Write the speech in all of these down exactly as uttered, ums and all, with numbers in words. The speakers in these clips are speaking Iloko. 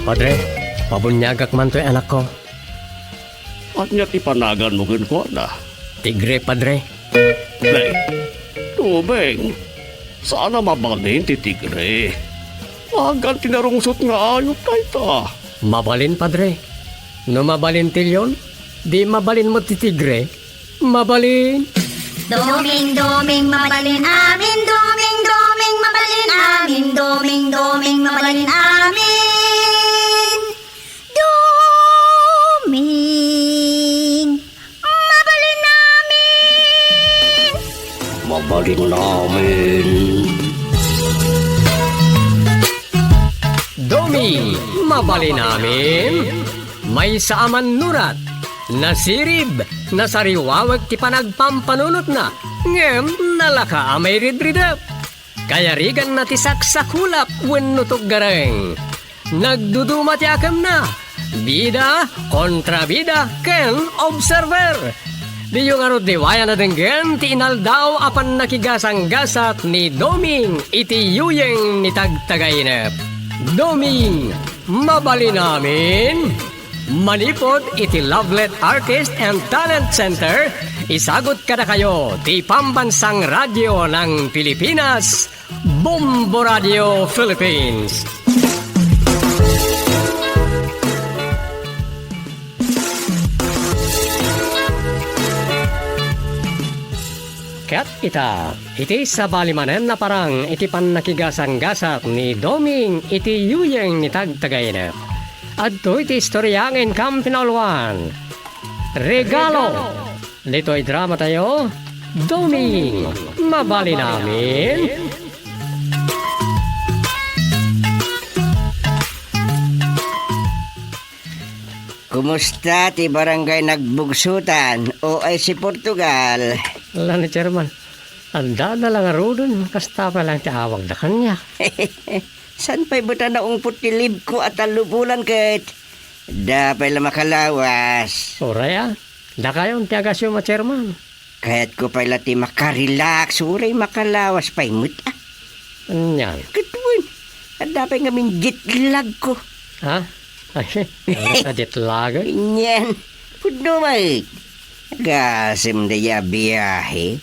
Padre, pabuniagak man toy anakko. Ania ti panaganmo kenkuana? Tigre, Padre. Nay, Doming, saan a mabalin ti tigre. Agan ti narungsot nga ayup dayta. Mabalin, Padre. No mabalin ti leon, di mabalin met ti tigre. Mabalin. Doming, Doming, mabalin amin. Doming, Doming, mabalin amin. Doming, Doming, mabalin amin. Doming, mabalin amin. Mabalin amin. Doming, mabalin amin. Maysa a mannurat, nasirib, nasariwawek ti panagpampanunotna, ngem nalaka a mairidridep. Kayariganna ti saksakulap wenno tuggareng. Nagduduma ti akemna, bida, kontrabida, ken observer. Diyo ngarud liwayan a denggen ti inaldaw a pannakigasanggasat ni Doming iti yuyeng ni Tagtagainep. Doming, mabalin amin. Manipud iti Lovelet Artist and Talent Center, isagut kadakayo ti Pambansang Radyo ng Pilipinas, Bombo Radio Philippines. Ket ita, iti sabali manen a parang iti pannakigasanggasat ni Doming iti yuyeng ni Tagtagainep. Adtoy ti istorya nga inkam pinauluan. Regalo. Ditoy drama tayo, Doming, mabalin amin. Kumusta ti barangay Nagbugsutan, O I C Portugal? Ala ni Chairman, adda da lang aruden, kasta pa lang ti awagda kaniak. Saan pay beta naungpot ti libko a tallobulan ket da pay la makalawas? Uray a, dakayon ti agasyo, ma-chairman. Kayatko pay la ti makarelax, uray makalawas pay met a. Anian? Ket wen, adda pay ngamin jet lagko. Ha? Ay, ano ka jet lag, eh? Anian, pudno met. Agasem dayta a biahe.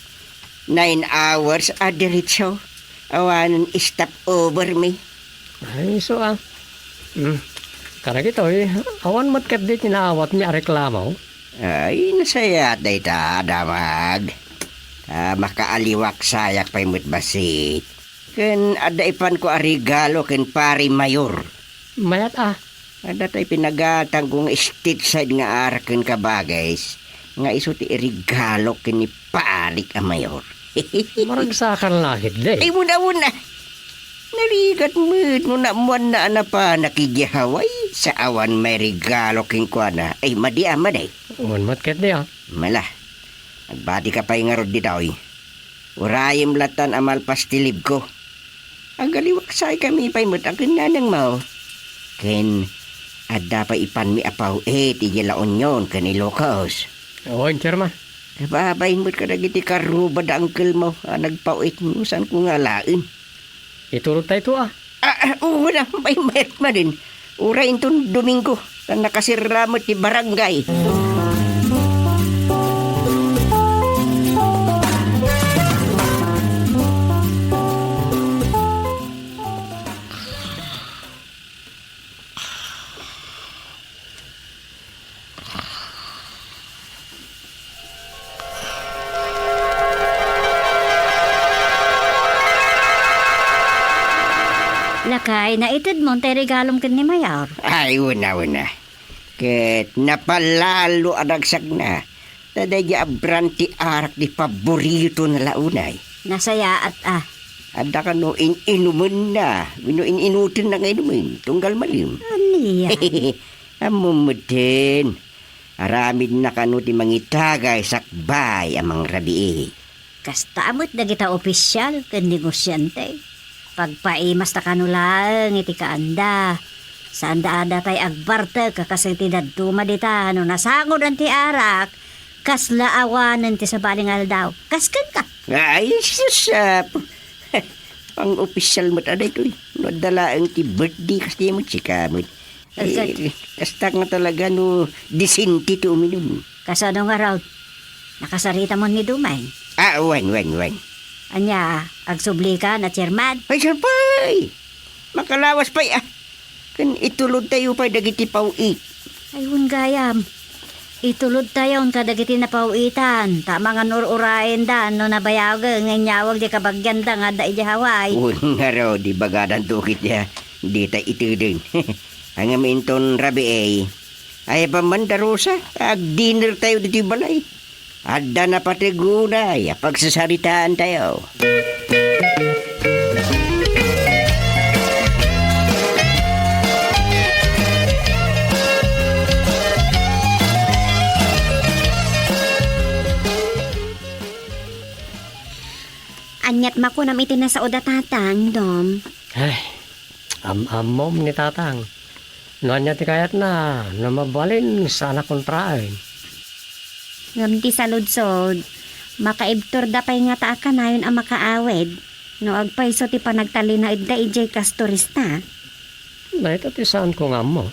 Nine hours a diretso. Awanen stop over mi. Ay, isu a. Hmm. Kadagitoy, awan met ketdi ti naawatmi a reklamo? Ay, nasayaat dayta, damag. Ta makaaliwaksayak pay met bassit. Ken adda ipanko a regalo ken Pari Mayor. Mayat a. Adda tay pinagatangko nga stateside nga arak ken kabagays, nga isu ti iregalo ken ni Parik a Mayor. Maragsakan la ketdi. Ay, wen a, wen a. Narigat met no naammoanna a napanak idiay Hawaii, sa awan mairegalo kenkuana. Ay, madi a, madi. Wen met ketdi a. Mala. Agbati ka pay ngarud ditoy. Urayem latan a malpas ti libko. Agaliwaksaykami pay met a ken nanangmo. Ken adda pay ipanmi a paw-it idiay La Union ken Ilocos. Wen, Chairman. Ababay met kadagiti karruba da angkelmo a nagpaw-it no saanko nga alaen. Iturod tayo to, a. Ah, ah, oo na, may mayat manen. Uray inton Domingo, ta nakaserra met ti barangay. Lakay, naitedmon tay regalom ken ni Mayor? Ay, wen a, wen a. Ket napalalo a ragsakna. Ta daydiay a brand ti arak ti paboritona la unay. Nasayaat a. Adda kano in-inumenna, wenno in-inutenna nga inumen, tunggal malem. Ania? Ammom metten, aramidna kano ti mangitagay sakbay a mangrabii. Kasta met dagita opisial ken negosiante. Pagpaimasta kano laeng iti kaanda. Saanda a datay agbartek a kas iti dadduma dita no nasangodan ti arak, kasla awanen ti sabali nga aldaw. Kas kenka? Ay, sus, ah, Pang-opisyal met a daytoy. No adda laeng ti birthday, kasta met sika met. Agay. Eh, kasta nga talaga no disente ti uminum. Kasano ngarud? Nakasaritam ni Dumeng? Ah, wen, wen, wen. Ania, agsublika na, Chairman? Ay, sir, pay! Makalawas pay, ah. Ken itulodtayo pay dagiti paw-it. Ay, wen gayam. Itulodtayon kadagiti napaw-itan, ta mangan ur-uraenda no nabayagen nga inyawag di kabagianda nga adda idiay Hawaii. Wen ngarud, ibagadanto ket ya, dita itedeng. Ngem inton rabii, ay, bamman da Rosa, agdinertayo ditoy balay. Adda napateg unay a pagsasaritaantayo. Aniat makunam iti nasaoda, Tatang, Dom? Ay, am-ammom ni Tatang. No ania ti kayatna, no mabalin, saan a kontraen. Ngem ti saludsod, makaibturda pay ngata a kanayon a makaawid, no agpayso ti panagtalinaedda idiay kas turista. Dayta ti saanko nga ammo.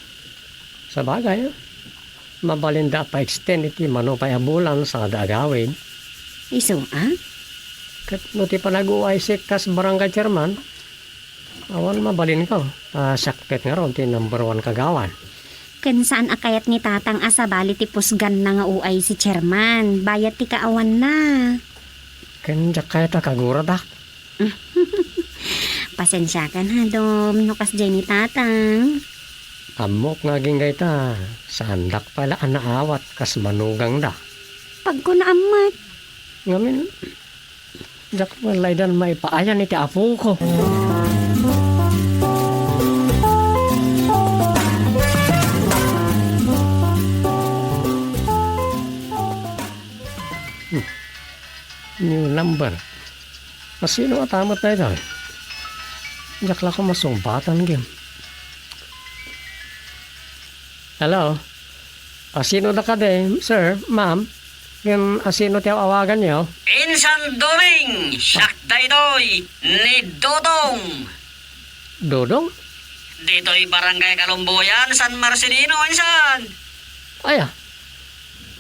Sabagay, mabalinda a pa-extend iti mano pay a bulan saan da agawid. Isu a? Ket no ti panag-O I C kas barangay chairman, awan mabalinko, ta siak ket ngarud ti number one kagawad. Ken saan a kayat ni Tatang a sabali ti pusganna nga O I C chairman, bayat ti kaawanna. Ken diak kayat a kaguradak. Pasensiakan ha, Dom, no kasdiay ni Tatang. Ammok nga agingga ita, saandak pay la a naawat kas manugangda. Pagkunaam met. Ngamin, diak met laydan maipaayan iti apoko. Hmm. New number. Asino a tamet daytoy? Diak la ko masungbatan, gem. Hello? Asino da kadi, sir, ma'am? Ngem asino ti aw-awaganyo? Insan Doming! Siak daytoy, ni Dodong! Dodong? Ditoy Barangay Kalumbuyan, San Marcelino, insan! Aya?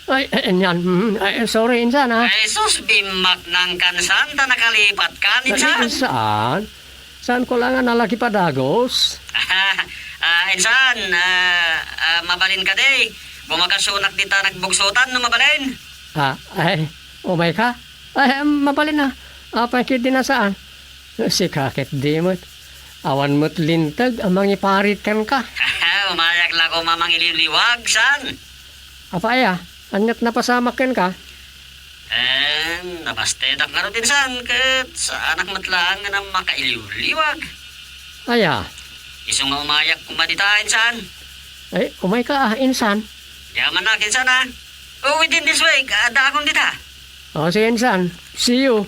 Ay, eh, nian, mm, ay, sorry, insan, ah. Ay, sus, bimmaknang kan, san, ta nakalipat kan, insan. Ay, saan? Saan ko lang nga nalaki padagos? Ah, insan, ah, ah, mabalin kadi. Bumakasyonak dita nagbugsutan, no mabalin. Ah, ay, umay ka? Ay, mabalin na. Apay ket di na saan? Sika ket di met. Awan met linteg a mangiparit kenka. Umayak la koma mangiliwliwag, san? Apay a, aniat napasamak kenka? Eh, nabastedak ngarud, insan, ket saanak met laeng nga makailiwliwag. Aya? Isu nga umayak koma dita, insan. Ay, umay ka, ah, insan. Yaman na, insan, ah. Oh, within this week, adda akon dita. Oh, sige, insan. See you.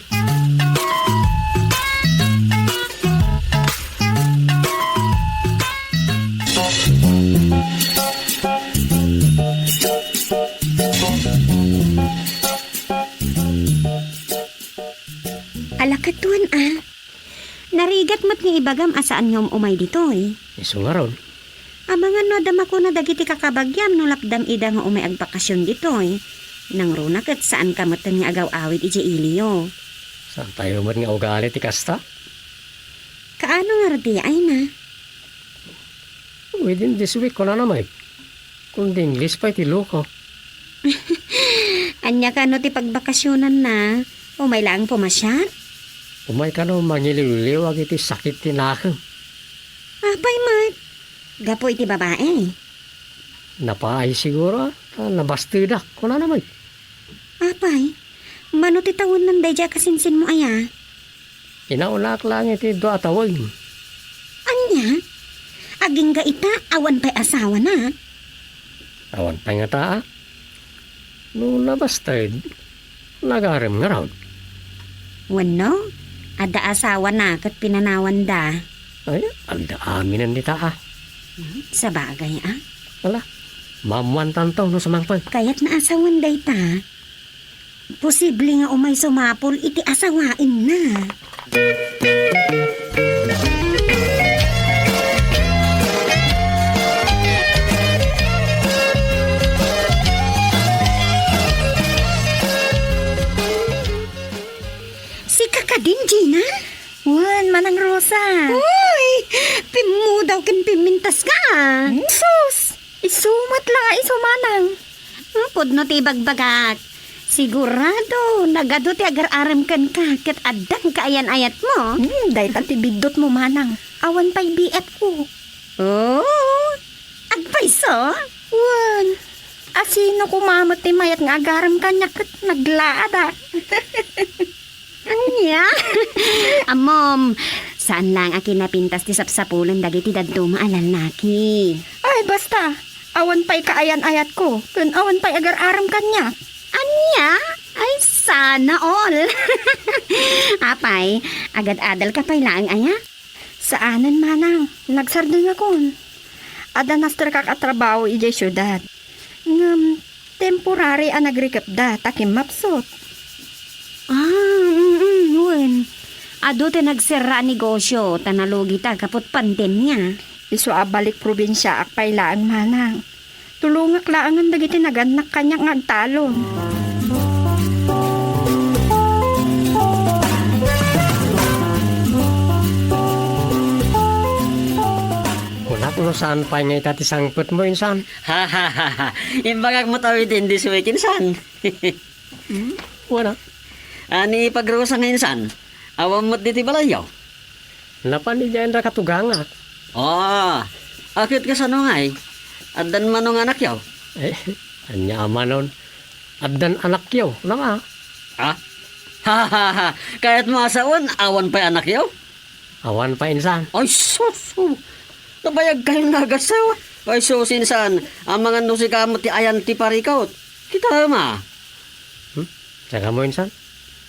Ala, katuan, ah. Narigat met nga ibagam a saan nga um-umay ditoy. Isu ngarud. Amangan no adda makuna dagiti kakabagiam no lapdam ida nga umay agbakasyon ditoy. Nangruna ket saanka metten nga agaw-awid idiay iliyo. Saantayo met nga ugali ti kasta? Kaano ngarud ti yaayna? Within this week, kunana met. Kundi English pay ti loko. Ania kano ti pagbakasyonanna? Umay laeng pumasiar? Umay kano mangiliwliwag iti sakit ti nakem. Apay met? Gapu iti babae? Napaay siguro, ta nabastedak, kunana met. Apay, mano ti tawenna daydiay a kasinsinmo aya? Inaulaak laeng iti dua a tawen. Ania? Agingga ita, awan pay asawana? Awan pay ngata, a. No nabasted, nagarem ngarud. Wenno, adda asawana ket pinanawanda. Ay, adda aminen dita, a. Hmm, sabagay, a. Ala, maammoantanto no sumangpet. Kayatna a sawen dayta. Posible nga umay sumapul iti asawaenna. Taska! Sus! Isu met la nga isu, manang. Hmm, pudno ti ibagbagak. Sigurado, nagadu ti agar-arem kenka ket addan kaayan-ayatmo. Hmm, dayta ti biddutmo, manang. Awan pay B F ko. Oo? Agpayso? Wen, asino koma met ti mayat nga agarem kaniak ket naglaadak? Ania? Ammom, saan laeng a kinapintas ti sapsapulen dagiti dadduma a lallaki. Ay, basta, awan pay kaayan-ayatko, ken awan pay agar-arem kaniak. Ania? Ay, sana all. Apay, agad-adalka pay laeng aya? Saanen, manang, nagsardengakon. Adda nasterkak a trabaho idiay siudad. Ngem, temporary a nagrikepda ta kimmapsut. Ah, mm, mm, wen. Adu ti nagserra a negosio ta nalugita gapu ti pandemia. Isu a balik probinsiaak pay laeng, manang. Tulongak laengen dagiti nagannak kaniak nga agtalon. Kunak no saan pay nga ita ti sangpetmo, insan? Imbagak met a within this week, insan. Hmm? Wana? Ah, ni Pag Rosa nga insan, awan met ditoy balayyo? Napan idiay rakatugangak. Ah, a ket kasano ngay? Addan mano nga anakyo? Eh, ania a manon? Addan anakyo, kunam a. Ah? Kayatmo a sawen, awan pay anakyo? Awan pay, insan. Ay, sus! Nabayagkayo nga agassawa. Ay, sus, insan. Amangan no sika met ti ayan ti parikut. Kitaem a. Hmm? Saka mo, insan?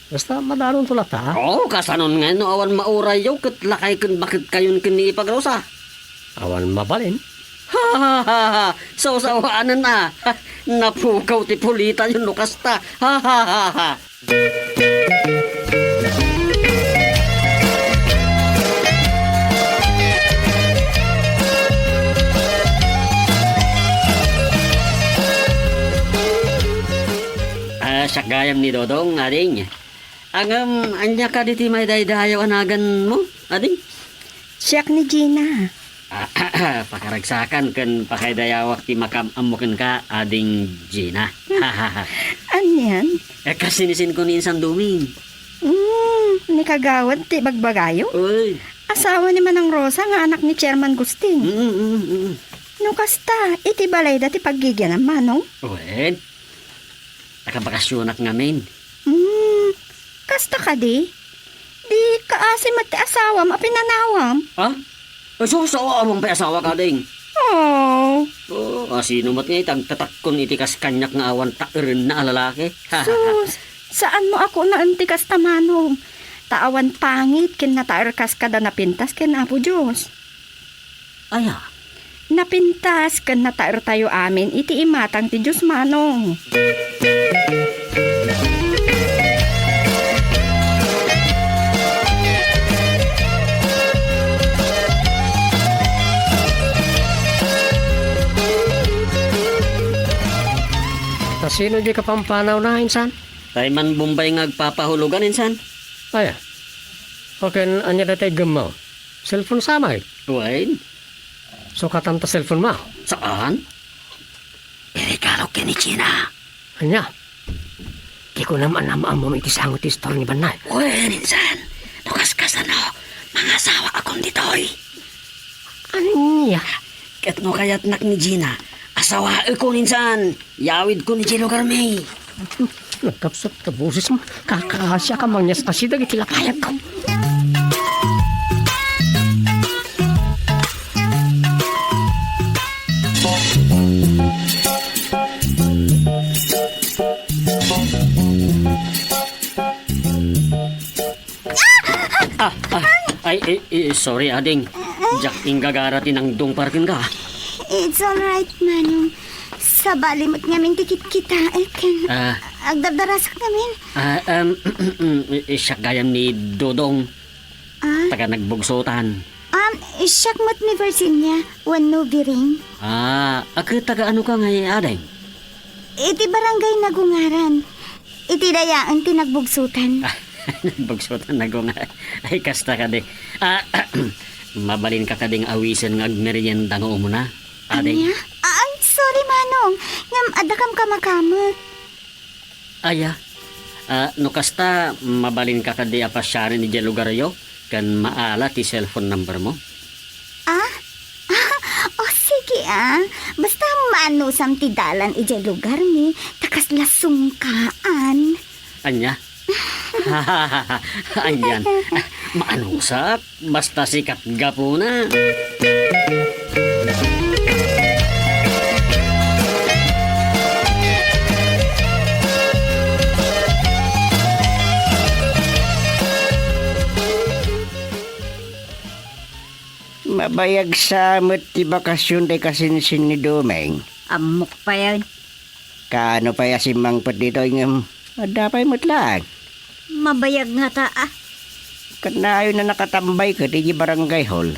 Basta madanon to latta, a? Oo, kasanon ngay no awan maurayyo ket lakay ken baketkayon ken ni Pag Rosa? Awan mabalin. Ha, ha, ha, ha. Sawsawanen a. Napukaw ti pulitayo no kasta. Ha, ha, ha, ha. Ah, siak gayam ni Dodong, ading. Ngem, ania kadi ti maidaydayaw a naganmo, ading? Siak ni Gina. Ah, pakaragsakan ken pakaidayawak ti makaam-ammo kenka, Ading Gina. Anian? Eh, kasinisin ko ni insan Doming. Hmm, ni kagawad ti bagbagayo? Uy. Asawa ni Manang Rosa nga anak ni Chairman Gusting. Mm, mm, mm. No kasta, iti balayda ti paggigianam, Manong? Wen. Nakabakasyonak ngamin. Hmm, kasta kadi? Di kaasi met ti asawam a pinanawam? Ha? Ay, sus, aw-, awan pay asawak, ading. Oh. Oh, asino met nga itagtatakkon iti kas kaniak nga awan taerenna a lalaki? Sus, saanmo a kunaen ti kasta, Manong. Ta awan pangit ken nataer kas kada napintas ken Apo Dios. Aya? Napintas ken nataertayo amin iti imatang ti Dios, Manong. Ta sino di kapampanawna, insan? Tay man Bombay nga agpapahulogan, insan. Aya? Ken ania dayta iggemmo? Cellphone sa met? Wen. Sukatan ta cellphone mo? Saan? Iregalok ken ni Gina. Ania? Ti kunam a naam-ammom iti sango ti istorya ni Bannay? Wen, insan. No kas kasano, mangasawaakon ditoy. Ania? Ket no kayatnak ni Gina, asawaekon, insan. Yawidkon idiay lugarmi. Nagkapsut ta bosesmo. Kakaasiak a mangyas kasi dagiti lapayagko. Ah, ah, ay, eh, eh, sorry, ading. Diak inggagara ti nangdungpar kenka. It's all right, Manong. Sabali met ngamin ti kitkitaek ken Ah. agdardarasak ngamin. Ah, um, eh, siak gayam ni Dodong. Ah? Taga Nagbugsotan. Um, siak met ni Virginia, wenno Biring. Ah, a ket taga ano ka ngay, ading? Iti barangay Nagungaran. Iti dayaen ti Nagbugsotan. Nagbugsotan, Nagungaran. Ay, kasta kadi. Ah, Mabalinka kadi nga awisen nga agmerienda nga umuna, ading? Ania? Ah, ay, sorry, Manong. Ngem adda kamkamakamek. Aya, ah, no kasta, mabalinka kadi a pasiaren idiay lugaryo ken maala ti cellphone number mo? Ah? O, sige, ah. Basta maanusam ti dalan idiay lugarmi, ta kasla sungkaan. Ania? Anian? Maanusam? Basta sikat gapuna. Mabayag sa met ti bakasion ti kasinsin ni Doming. Ammok payen. Kaano pay a simmangpet ditoy ngem adda pay met laeng? Mabayag ngata, ah. Kanayon a nakatambay ket iti barangay hall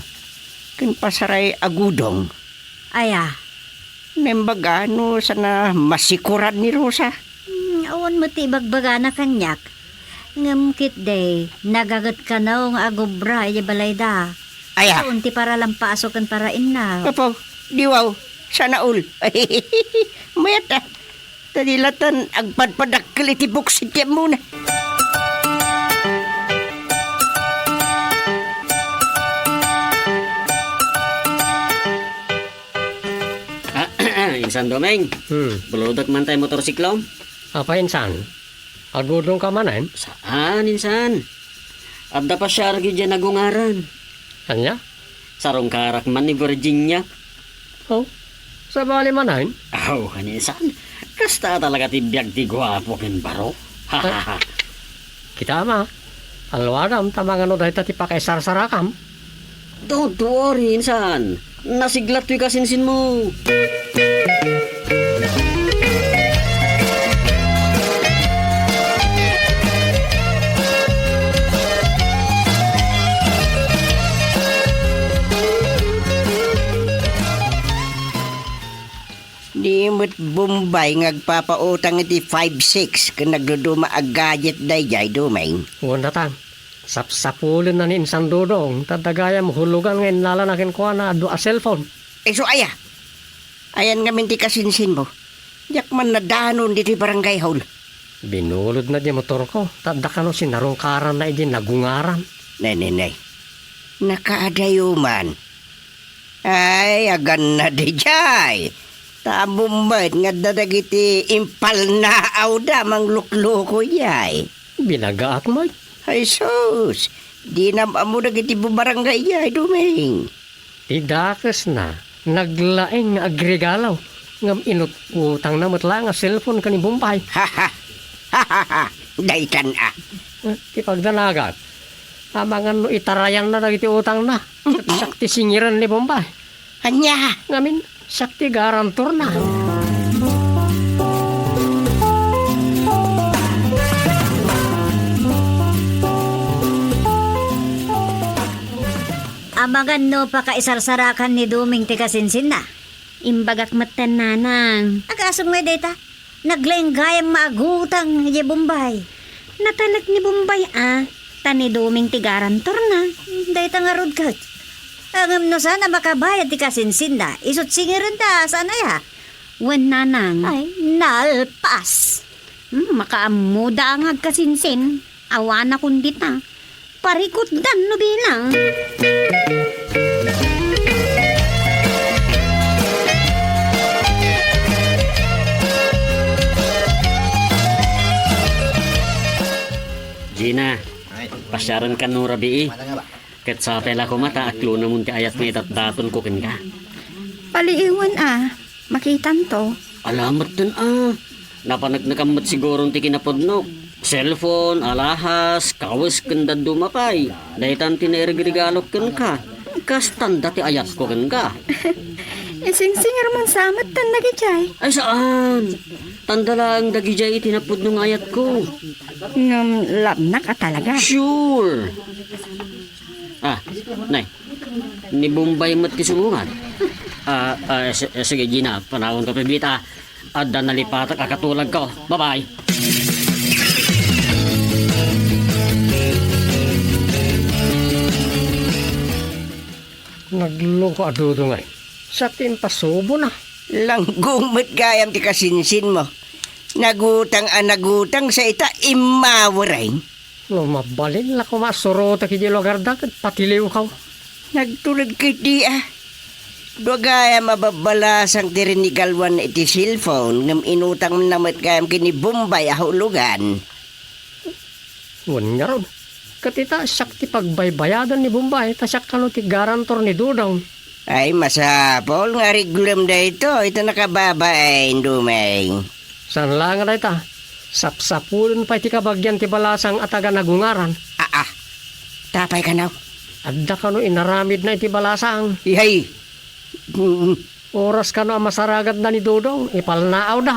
ken pasaray a gudong. Aya? Naimbag a no saan a masikuran ni Rosa. Hmm, awan met ti ibagbagana kaniak. Ngem ketdi, nagaget kano nga agubra iti balayda. Aya? Saan ti paralampaso ken parainna? Apo, di wow. Sana all. Mayat, ah. Ta di latan agpadpadakkel iti buksit ti ammona. Ah, insan Doming. Hmm. Bulodek man tay motorsiklo? Apay insan? Agudongka manen? Saan, insan? Adda pasiarek idiay nagungaran. Ania? Sarungkarak man ni Virginia. Oh, sabali manen? Aw, anian insan? Kasta talaga ti biag ti guapo ken baro. Kita ma, alwadam ta mangano dayta ti pakaisarsarakam. Don't worry, insan. Nasiglat toy kasinsinmo. Di met Bombay nga agpapautang iti five six ken nagduduma a gadget daydiay, Doming. Wen, Tatang. Sapsapulenna ni Insan Dodong, ta adda gayam hulugan nga innalana kenkuana a dua a cellphone. Isu aya? Ayan ngamin ti kasinsinmo. Diak man nadanon ditoy barangay hall. Binulodna di motorko, ta adda kano sinarungkaranna idi nagungaran. Nay, nay, nay. Nakaadayo man. Ay, aganna didiay. Ta ammom met nga adda dagiti impalnaawda a manglukluko idiay. Binagaak met. Ay sus, dinam ammo dagiti bubarangay idiay, Doming. Ti dakesna, naglaing nga agregalo, ngem inut-utangna met laeng a cellphone ken ni Bombay. Haha. Daytan a. Eh, ti pagdanagak, amangan no itarayanna dagiti utangna. Ket siak ti singiren ni Bombay. Ania? Ngamin, siak ti garantorna. Amangan no pakaisarsarakan ni Doming ti kasinsinna. Imbagak metten, Nanang. Agasem ngay dayta? Naglaing gayam nga agutang idiay Bombay. Natalek ni Bombay a, ta ni Doming ti garantorna. Dayta ngarud ket. Ngem no saan a makabayad ti kasinsinna, isut' singirenda, saan aya? Wen, Nanang. Ay, nalpas. Hmm, makaammoda nga agkasinsin. Awana kun dita. Parikutdan no bilang. Gina, pasiarenkan no rabii. Ket sapay la koma ta aklonamon ti ayat nga idatdatonko kenka. Paliiwen a. Makitanto. Ala metten a. Napaneknekam met siguron ti kinapudnok. Cellphone, alahas, kawes ken dadduma pay. Daytan ti nairigrigalok kenka. Kastanda ti ayatko kenka. Isingsingermon sa metten dagidiay. Ay saan. Tanda laeng dagidiay iti napudno nga ayatko. Ngem labnak a talaga. Sure. Ah, nay. Ni Bombay met ti sumungad. Ah, ah, si-, eh, sige, Gina, panawon ka pibita. Adda nalipatak a katulagko. Bye-bye. Agloko a Dodong ay. Siak ti impasubona. Langgong met gayam ti kasinsinmo. Nagutang a nagutang sa ita, immawereng. No mabalin la koma a surotek iti lugarda ket patiliwkaw. Nagtuled ketdi a. Dua gayam a babbalasang ti rinigaluanna iti cellphone ngem inutangna met gayam ken ni Bombay a hulogan. Wen ngarud, ket ita, siak ti pagbaybayadan ni Bombay, ta siak kano ti garantor ni Dodong. Ay, masapul nga areglom daytoy, ta nakababain, Doming. Saan la nga dayta, sapsapulen pay ti kabagian ti balasang a taga nagungaran. Aa, tapay kano? Adda kano inaramidna iti balasang. Ihay! Mm. Oras kano a masaragatda ni Dodong, ipalnaawda.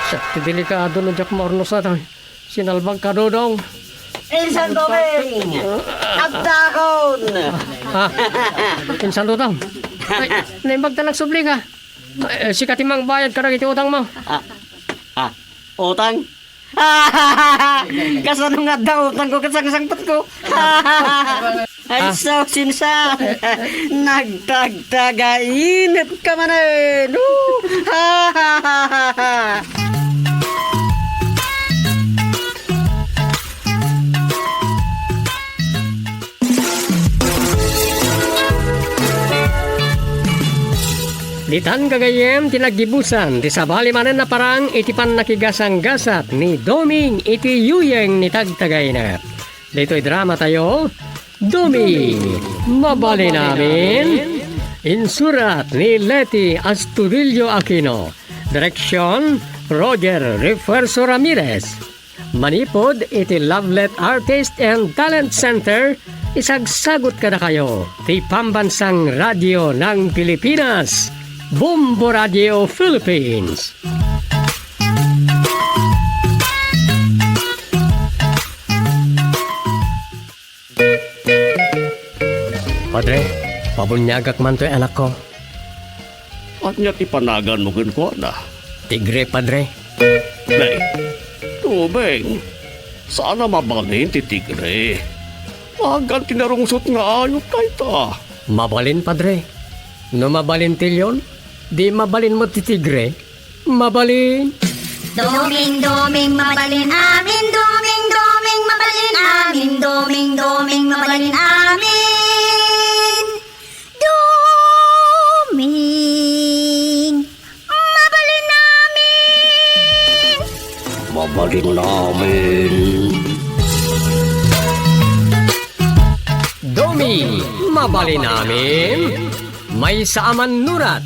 Siak ti delikado no diak maurnos daytoy. Sinalbagka, Dodong. Insan Doming! Agdakon! Ah, Insan Dodong. Ay, naimbag ta nagsubli ka. Ay, sika ti mangbayad kadagiti utangmo. Ah, ah, utang? Kasano nga adda utangko ket sangsangpetko? Ay, Ah. Sus, insan! Nagtagtagainetka manen! Uh! Ditan gagayyem ti naggibusan ti sabali manen a parang iti pannakigasanggasat ni Doming iti yuyeng ni Tagtagainep. Ditoy dramatayo, Doming, Mabalin Amin. Insurat ni Leti Astudillo Aquino. Direksyon, Roger Refuerzo Ramirez. Manipud iti Lovelet Artist and Talent Center, isagsagut kadakayo ti Pambansang Radyo ng Pilipinas, Bombo Radio Philippines. Padre, pabuniagak mantoy anakko. Ania ti panaganmo kenkuana? Tigre, Padre. Nay, Doming, saan a mabalin ti tigre. Agan ti narungsot nga ayup dayta. Mabalin, Padre. No mabalin ti leon, di mabalin met ti tigre. Mabalin. Doming, Doming, mabalin amin. Doming, Doming, mabalin amin. Doming, Doming, mabalin amin. Doming, mabalin amin. Mabalin amin. Doming, mabalin amin. Maysa a mannurat,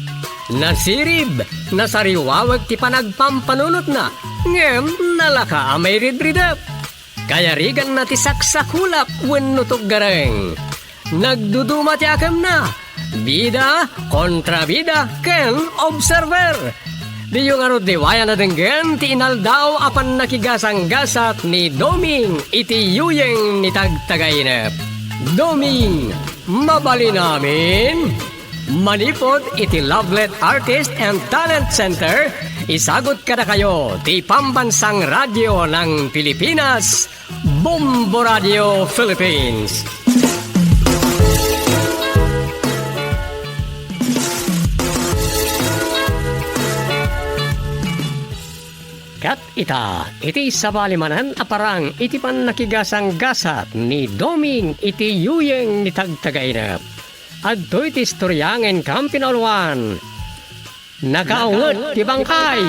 nasirib, nasariwawek ti panagpampanunotna, ngem nalaka a mairidridep. Kayariganna ti saksakulap wenno tuggareng. Nagduduma ti akemna. Bida, kontrabida, ken observer. Diyo ngarud liwayan a denggen ti inaldaw a pannakigasanggasat ni Doming iti yuyeng ni Tagtagainep. Doming, mabalin amin. Manipud iti Lovelet Artist and Talent Center, isagut kadakayo ti Pambansang Radyo ng Pilipinas, Bombo Radio Philippines. Ket ita, iti sabali manen a parang iti pannakigasanggasat ni Doming iti yuyeng ni Tagtagainep. Adtoy ti istorya nga inkam pinauluan. Nakaunget ti bangkay.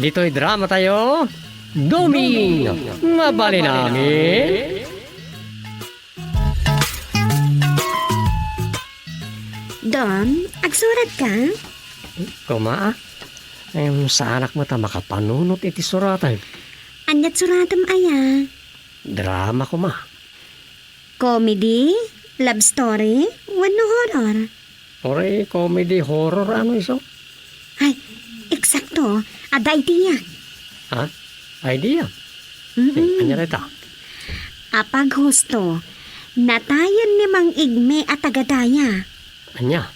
Ditoy dramatayo, Doming, mabalin amin. Dom, agsurat ka? Koma, ah. Em, saanak met a makapanunot iti suratem. Aniat suratem aya? Drama koma. Comedy? Love story? Wenno horror? Uray comedy horror ano isu? Ay, eksakto. Adda idea. Ha? Idea? Mm-mm. Eh, ania dayta? Apag husto, natayen ni Mang Igme a taga-Daya. Ania?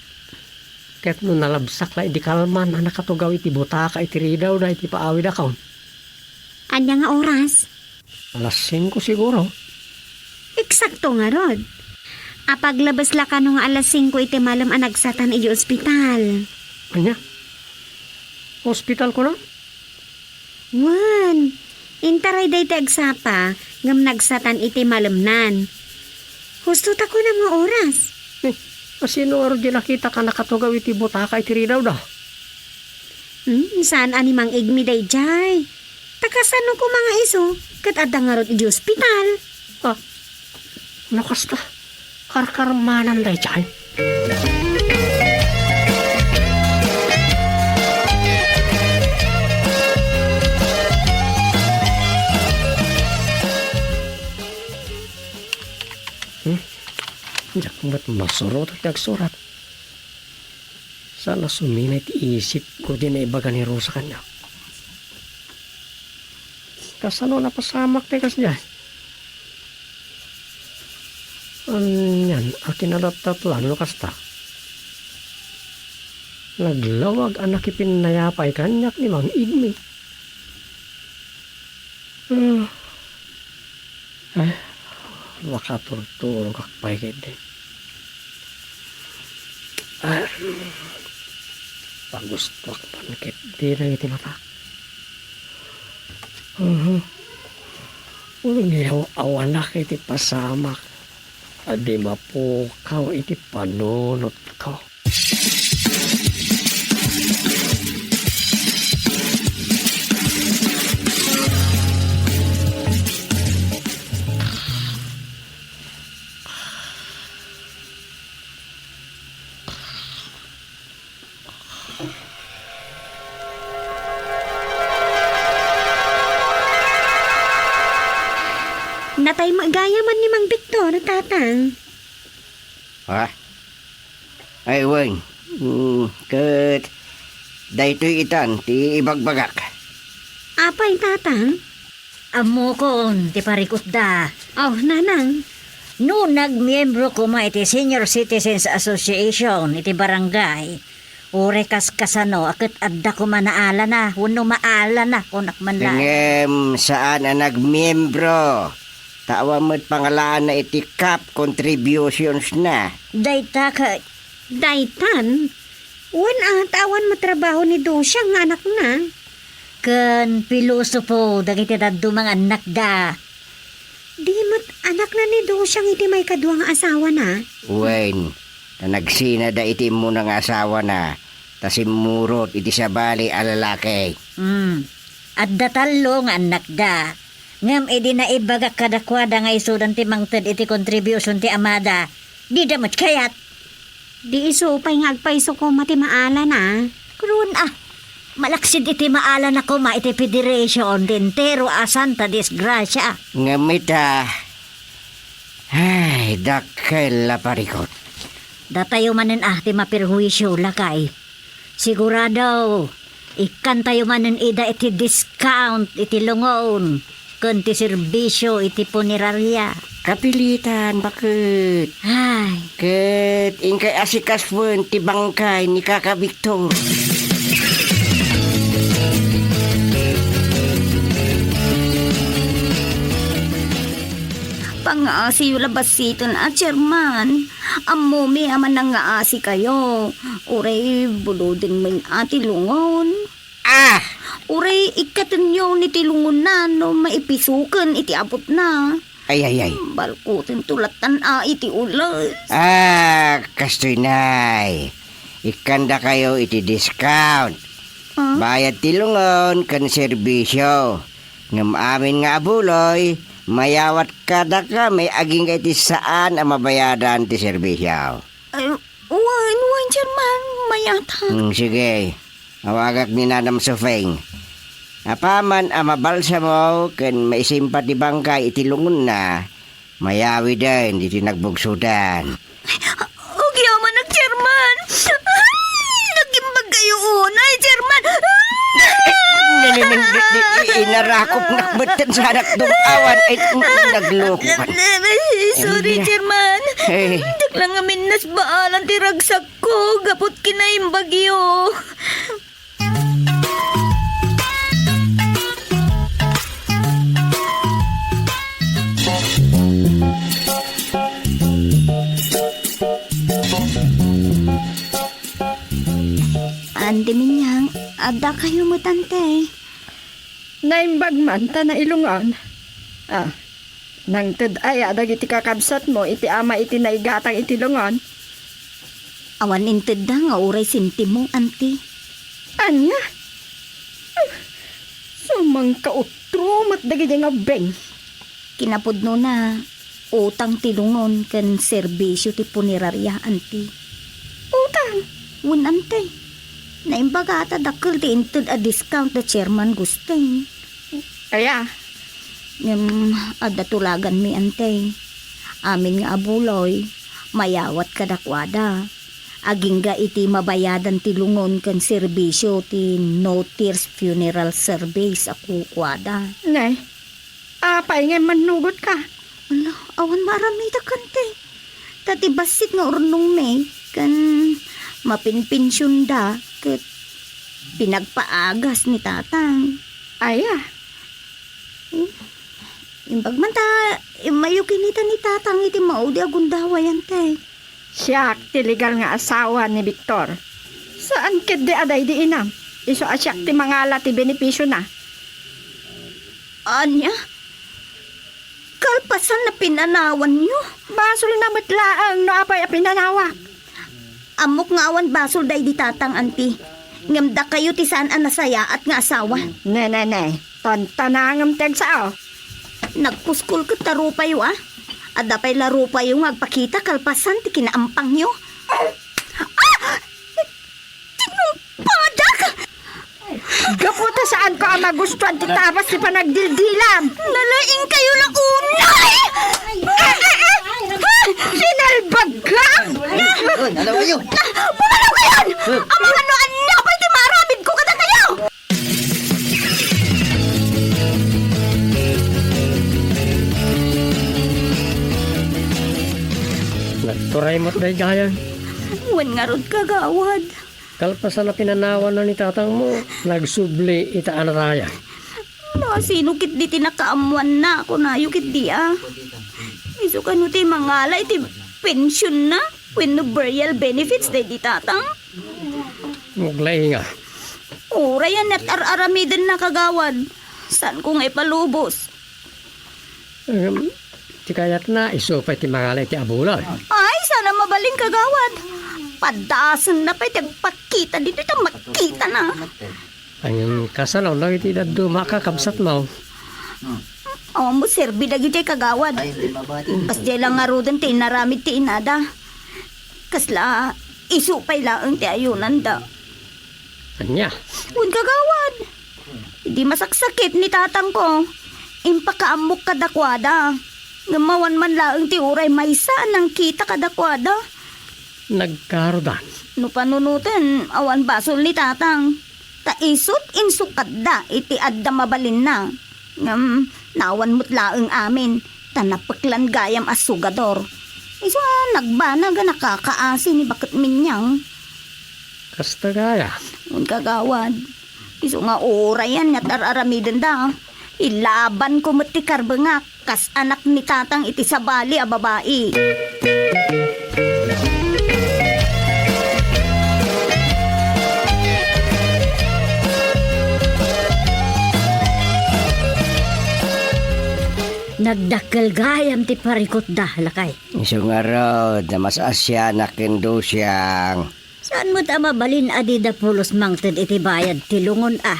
Ket no nalabsak la idi kalman a nakatugaw iti butaka iti ridaw da iti paawid a kaon. Ania nga oras? Alas singko siguro. Eksakto ngarud. Apaglabes la kano nga alas singko iti malem a nagsatan idiay ospital. Ania? Ospital kuna? Wen, intaray dayta agsapa ngem nagsatan iti malemnan. Husto ta kunam nga oras. Eh, asino ngarud diay nakitak a nakatugaw iti butaka iti ridawda? Hmm, saan a ni Mang Igmi daydiay. Ta kasano koma nga isu ket adda ngarud idiay ospital? Ah, no kasta, karkarmanan daydiay. Hmm? Diak met masurot ti agsurat. Saan a suminay ti isipko ti naibaga ni Rosa kaniak. Kasano napasamak ti kasdiay? Anian a kinadatta no kasta? Naglawag a nakipinnayapay kaniak ni Mang Igmi. Ah. Ay, makaturturogak pay ketdi. Ah, pagustoak man ketdi dagiti matak. Mhm. Ulyaw-awanak iti pasamak a di mapukaw iti panunotko. Natay met gayam ni Mang Victor, Tatang. Ha? Ay, wen. Mm, ket daytoy itan ti ibagbagak. Apay, Tatang? Ammokon ti parikutda. Aw, Nanang. No nagmiembro koma iti Senior Citizens Association iti barangay, uray kaskasano a ket adda koma naalana wenno maalana, kunak man laeng. Ngem saan a nagmiembro. Ta awan met pangalaanna iti CAF contributions na. Dayta ka- Daytan? Wen a, ta awan met trabaho ni Dusiang nga anakna. Ken pilosopo dagiti dadduma nga annakda. Di met anakna ni Dusiang iti maikadua nga asawana? Wen, ta nagsinada iti immuna nga asawana, ta simmurot iti sabali a lalaki. Hmm. Adda tallo nga annakda. Ngem idi naibagak kadakuada nga isudan ti mangted iti kontribusion ti amada, dida met kayat. Di isu pay nga agpayso koma ti maalana. Krun a, malaksid iti maalana koma iti federation ti entero a santa disgrasia. Ngem ita, ay, dakkel a parikut. Datayo manen a ti maperhuisio, lakay. Sigurado, ikkantayo manen ida iti discount iti lungon ken ti serbisio iti puneraria. Kapilitan, baket. Ay. Ket inkay asikasoen ti bangkay ni Kaka Victor. Pangaasiyo la bassiten a, Chairman. Ammomi a manangaasikayo. Uray buloden men a ti lungon. Ah! Uray ikkatenyo ni ti lungonna no maipisoken iti abutna. Ay, ay, ay. Balkotento lattan a iti ules. Ah, kastoy nay. Ikkandakayo iti discount. Ah? Bayad ti lungon ken serbisio. Ngem amin nga abuloy, mayawat kadakami agingga iti saan a mabayadan ti serbisio. Ay, wen, wen, Chairman, mayatan. Hmm, sige. Awagak ni Nanam Sufeng. Apaman a mabalsamo ken maisimpa ti bangkay iti lungonna, mayawiden iti nagbugsodan. Agyamanak, Chairman. Ay, nagimbag kayo unay, Chairman. Ay! Ni, ni, ni, ni, ni, inarakop nakbetten sa anak dong awan. Ay, nagloko ka. Ay, sorry, Chairman. Eh. Dakla ngamin nasbaalan ti ragsakko, gapu ti kinaimbagyo. Addakayo met, Ante. Naimbag man ta nailungon. Ah, nangted aya dagiti kakabsatmo iti ama iti naigatang iti lungon? Awan intedda nga uray sentimo, Ante. Ania? Ah, sumangkautro met dagiti nga ubbing. Kinapudnona, utang ti lungon ken serbisio ti puneraria, Ante. Utang? Wen, Ante. Naimbag a ta dakkel ti inted a discount da Chairman Gusting. Aya? Ngem adda tulaganmi, Ante. Amin nga abuloy, mayawat kadakuada. Agingga iti mabayadan ti lungon ken serbisio ti No Tears Funeral Service a kukuada. Ne? Apay nga immannugotka? Ala, awan maaramidek, Ante. Ta ti bassit nga urnongmi, ken mapinpensionda, ket pinagpaagas ni Tatang. Aya? Hmm? Imbag man ta, immayo kinita ni Tatang iti maudi a gundaway, Ante. Siak ti legal nga asawa ni Victor. Saan ketdi a daydi inam. Isu a siak ti mangala ti benefisiona. Ania? Kalpasan na pinanawanyo? Basolna met laeng no apay a pinanawak. Ammok nga awan basol daydi Tatang, Anti. Ngem dakayo ti saan a nasayaat nga asawa. Ne, ne, ne. Tantanangem ti agsao. Nagpuskol ket ta rupayo, a? Adda pay la rupayo nga agpakita kalpasan ti kinaampangyo. Ah! Tinungpadak! Gapu ta saanko a magustuan ti tabas ti panagdildilam. Nalaing kayo la unay! Sinalbagka! Ano kayo? Pumanaw kayon! Amangan no ania pay ti maaramidko kadakayo! Nagturay met daydi gayam. Wen ngarud, kagawad. Kalpasan a pinanawanna ni tatangmo, nagsubli ita a narayag. No, sino ketdi ti nakaammoanna, kunayo ketdi a. Isu kano ti mangala iti pensionna wenno burial benefits daydi tatang? Aglainga. Uray a nat-ar-aramidenna, kagawad. Saanko nga ipalubos? Ngem, ti kayatna, isu pay ti mangala iti abuloy. Ay, saan a mabalin, kagawad. Padasenna pay ti agpakita ditoy ta makitana. Ngem, kasano dagiti dadduma a kakabsatmo? Awan met serbi dagitoy, kagawad. Kasdiay la ngaruden ti inaramid ti inada. Kasla, isu pay laeng ti ayunanda. Ania? Wen, kagawad. Idi masaksakit ni tatangko, impakaammok kadakuada. Ngem awan man laeng ti uray maysa a nangkita kadakuada. Nagkarudan. No panunoten, awan basol ni tatang. Ta isut' insukatda iti adda mabalinna. Ngem, naawan met laeng amin, ta napeklan gayam a sugador. Isu a nagbanag a nakakaasi ni Baket Minyang. Kasta gayam. Wen, kagawad. Isu nga uray a nat-ar-aramidenda. Ilabanko met ti karbengak, kas anak ni tatang iti sabali a babai. Nagdakkel gayam ti parikutda, lakay. Isu ngarud, namas-asianak ken Dosiang. Saan met a mabalin a dida pulos mangted iti bayad ti lungon a.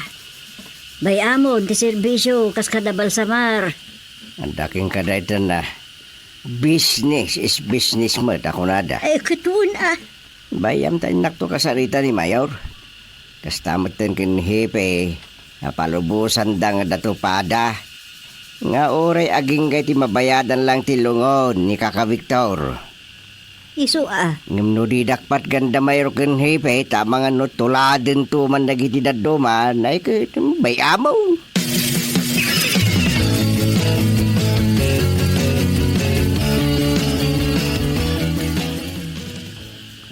Bay-amon ti serbisio kas kada balsamar. Adda kenka daytan a, business is business met a kunada. Ay, ket wen a. Bay-am ta innakto kasarita ni Mayor. Kasta metten ken Hepe, napalubosanda nga datupada. Nga uray agingga ti mabayadan lang ti lungon ni Kaka Victor. Isu a. Ngem no didak patganda Mayor ken Hepe, ta amangan no tuladento man dagiti dadduma, nay ket bay-amon.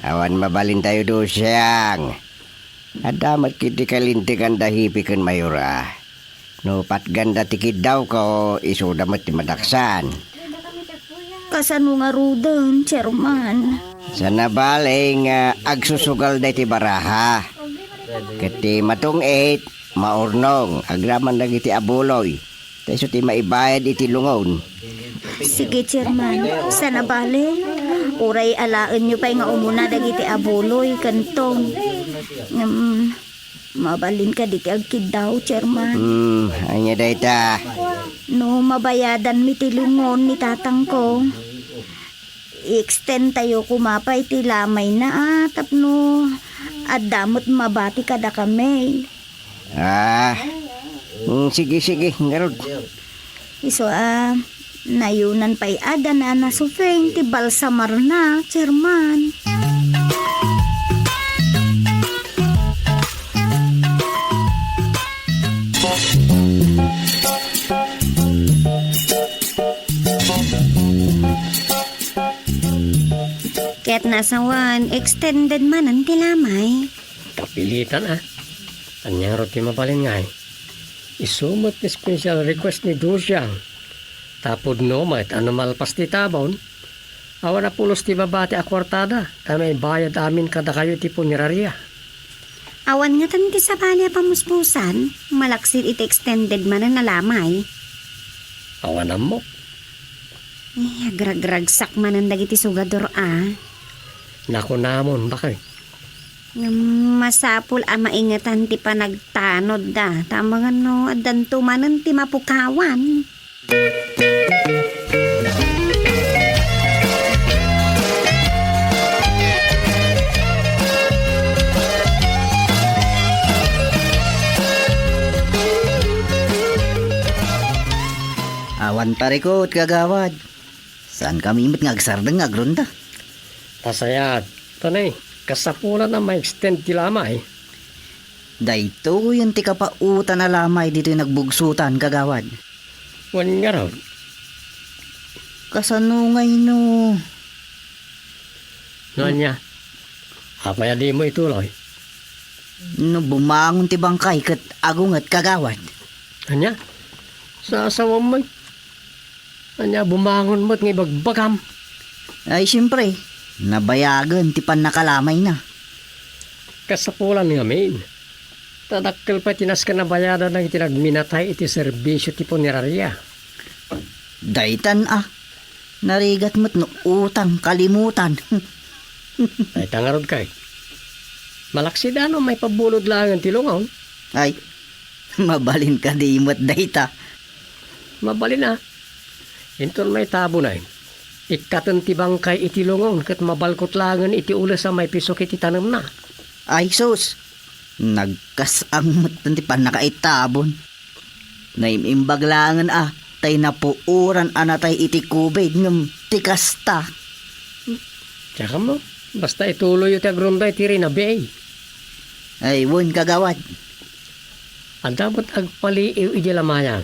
Awan mabalintayo, Dosiang. Adda met ketdi kalintegan da Hepe ken Mayor a. No patganda ti kiddawko, isuda met ti madaksan. Kasano ngaruden, Chairman? Saan a bale nga agsusugal daytoy baraha. Ket ti matungit, maurnong, agraman dagiti abuloy. Ta isu ti maibayad iti lungon. Sige, Chairman. Sana bale, uray alaenyo pay nga umuna dagiti abuloy, kantong. Ngem, mabalin kadi ti agkiddaw, Chairman? Hmm, ania dayta? No mabayadanmi ti lungon ni tatangko, i-extend tayo koma pay ti lamayna, a, tapno adda met mabati kadakami. Ah, mm, sige, sige, ngarud. Isu a, nayonan pay a da na nasufeng ti balsamarna, Chairman. Ket nasawan, extended manen ti lamay. Kapilitan, a. Ania ngarud ti mabalin ngay? Isu met ti special request ni Dusiang. Ta pudno met a no malpas ti tabon, awan a pulos ti mabati a kuartada ta maibayad amin kadakayo iti puneraria. Awan ngatan ti sabali a pamuspusan, malaksid iti extended manen a lamay. Awan ammok. Eh, agragragsak manen dagiti sugador a. Nakunamon, bakit? Ngem masapul a maingetan ti panagtanodda, ta amangan no addanto manen ti mapukawan. Awan parikut, kagawad. Saankami met nga agsardeng nga agrunda. Nasayaat. Tanay, kasapulan a ma-extend ti lamay. Daytoyen ti kapautan a lamay ditoy nagbugsotan, kagawad. Wen ngarud. Kasano ngay no? No ania? Apay a dimo ituloy? No bumangon ti bangkay ket agunget, kagawad. Ania? Sasawam man. Ania, bumangon met nga ibagbagam? Ay, siempre, nabayagen ti pannakalamayna. Kasapulan ngamin. Ta dakkel pay ti nasken a bayadan dagiti nagminatay iti serbisio ti puneraria. Daytan a, narigat met no utang kalimutan. Dayta ngarud kay. Malaksid a no maipabulod laengen ti lungon. Ay, mabalin kadi met dayta. Mabalin a. Inton maitabon ay, ikkaten ti bangkay iti lungon ket mabalkot laengen iti ules a maipisok iti tanemna. Ay sus! Nagkas-ang met ti pannakaitabon. Naim-imbag laengen a, tay napuoran a natay iti covid ngem ti kasta. Tsaka mo, basta ituloyyo ti agrunda iti rinabi. Ay, wen, kagawad. Adda met agpaliiw iti lamayan.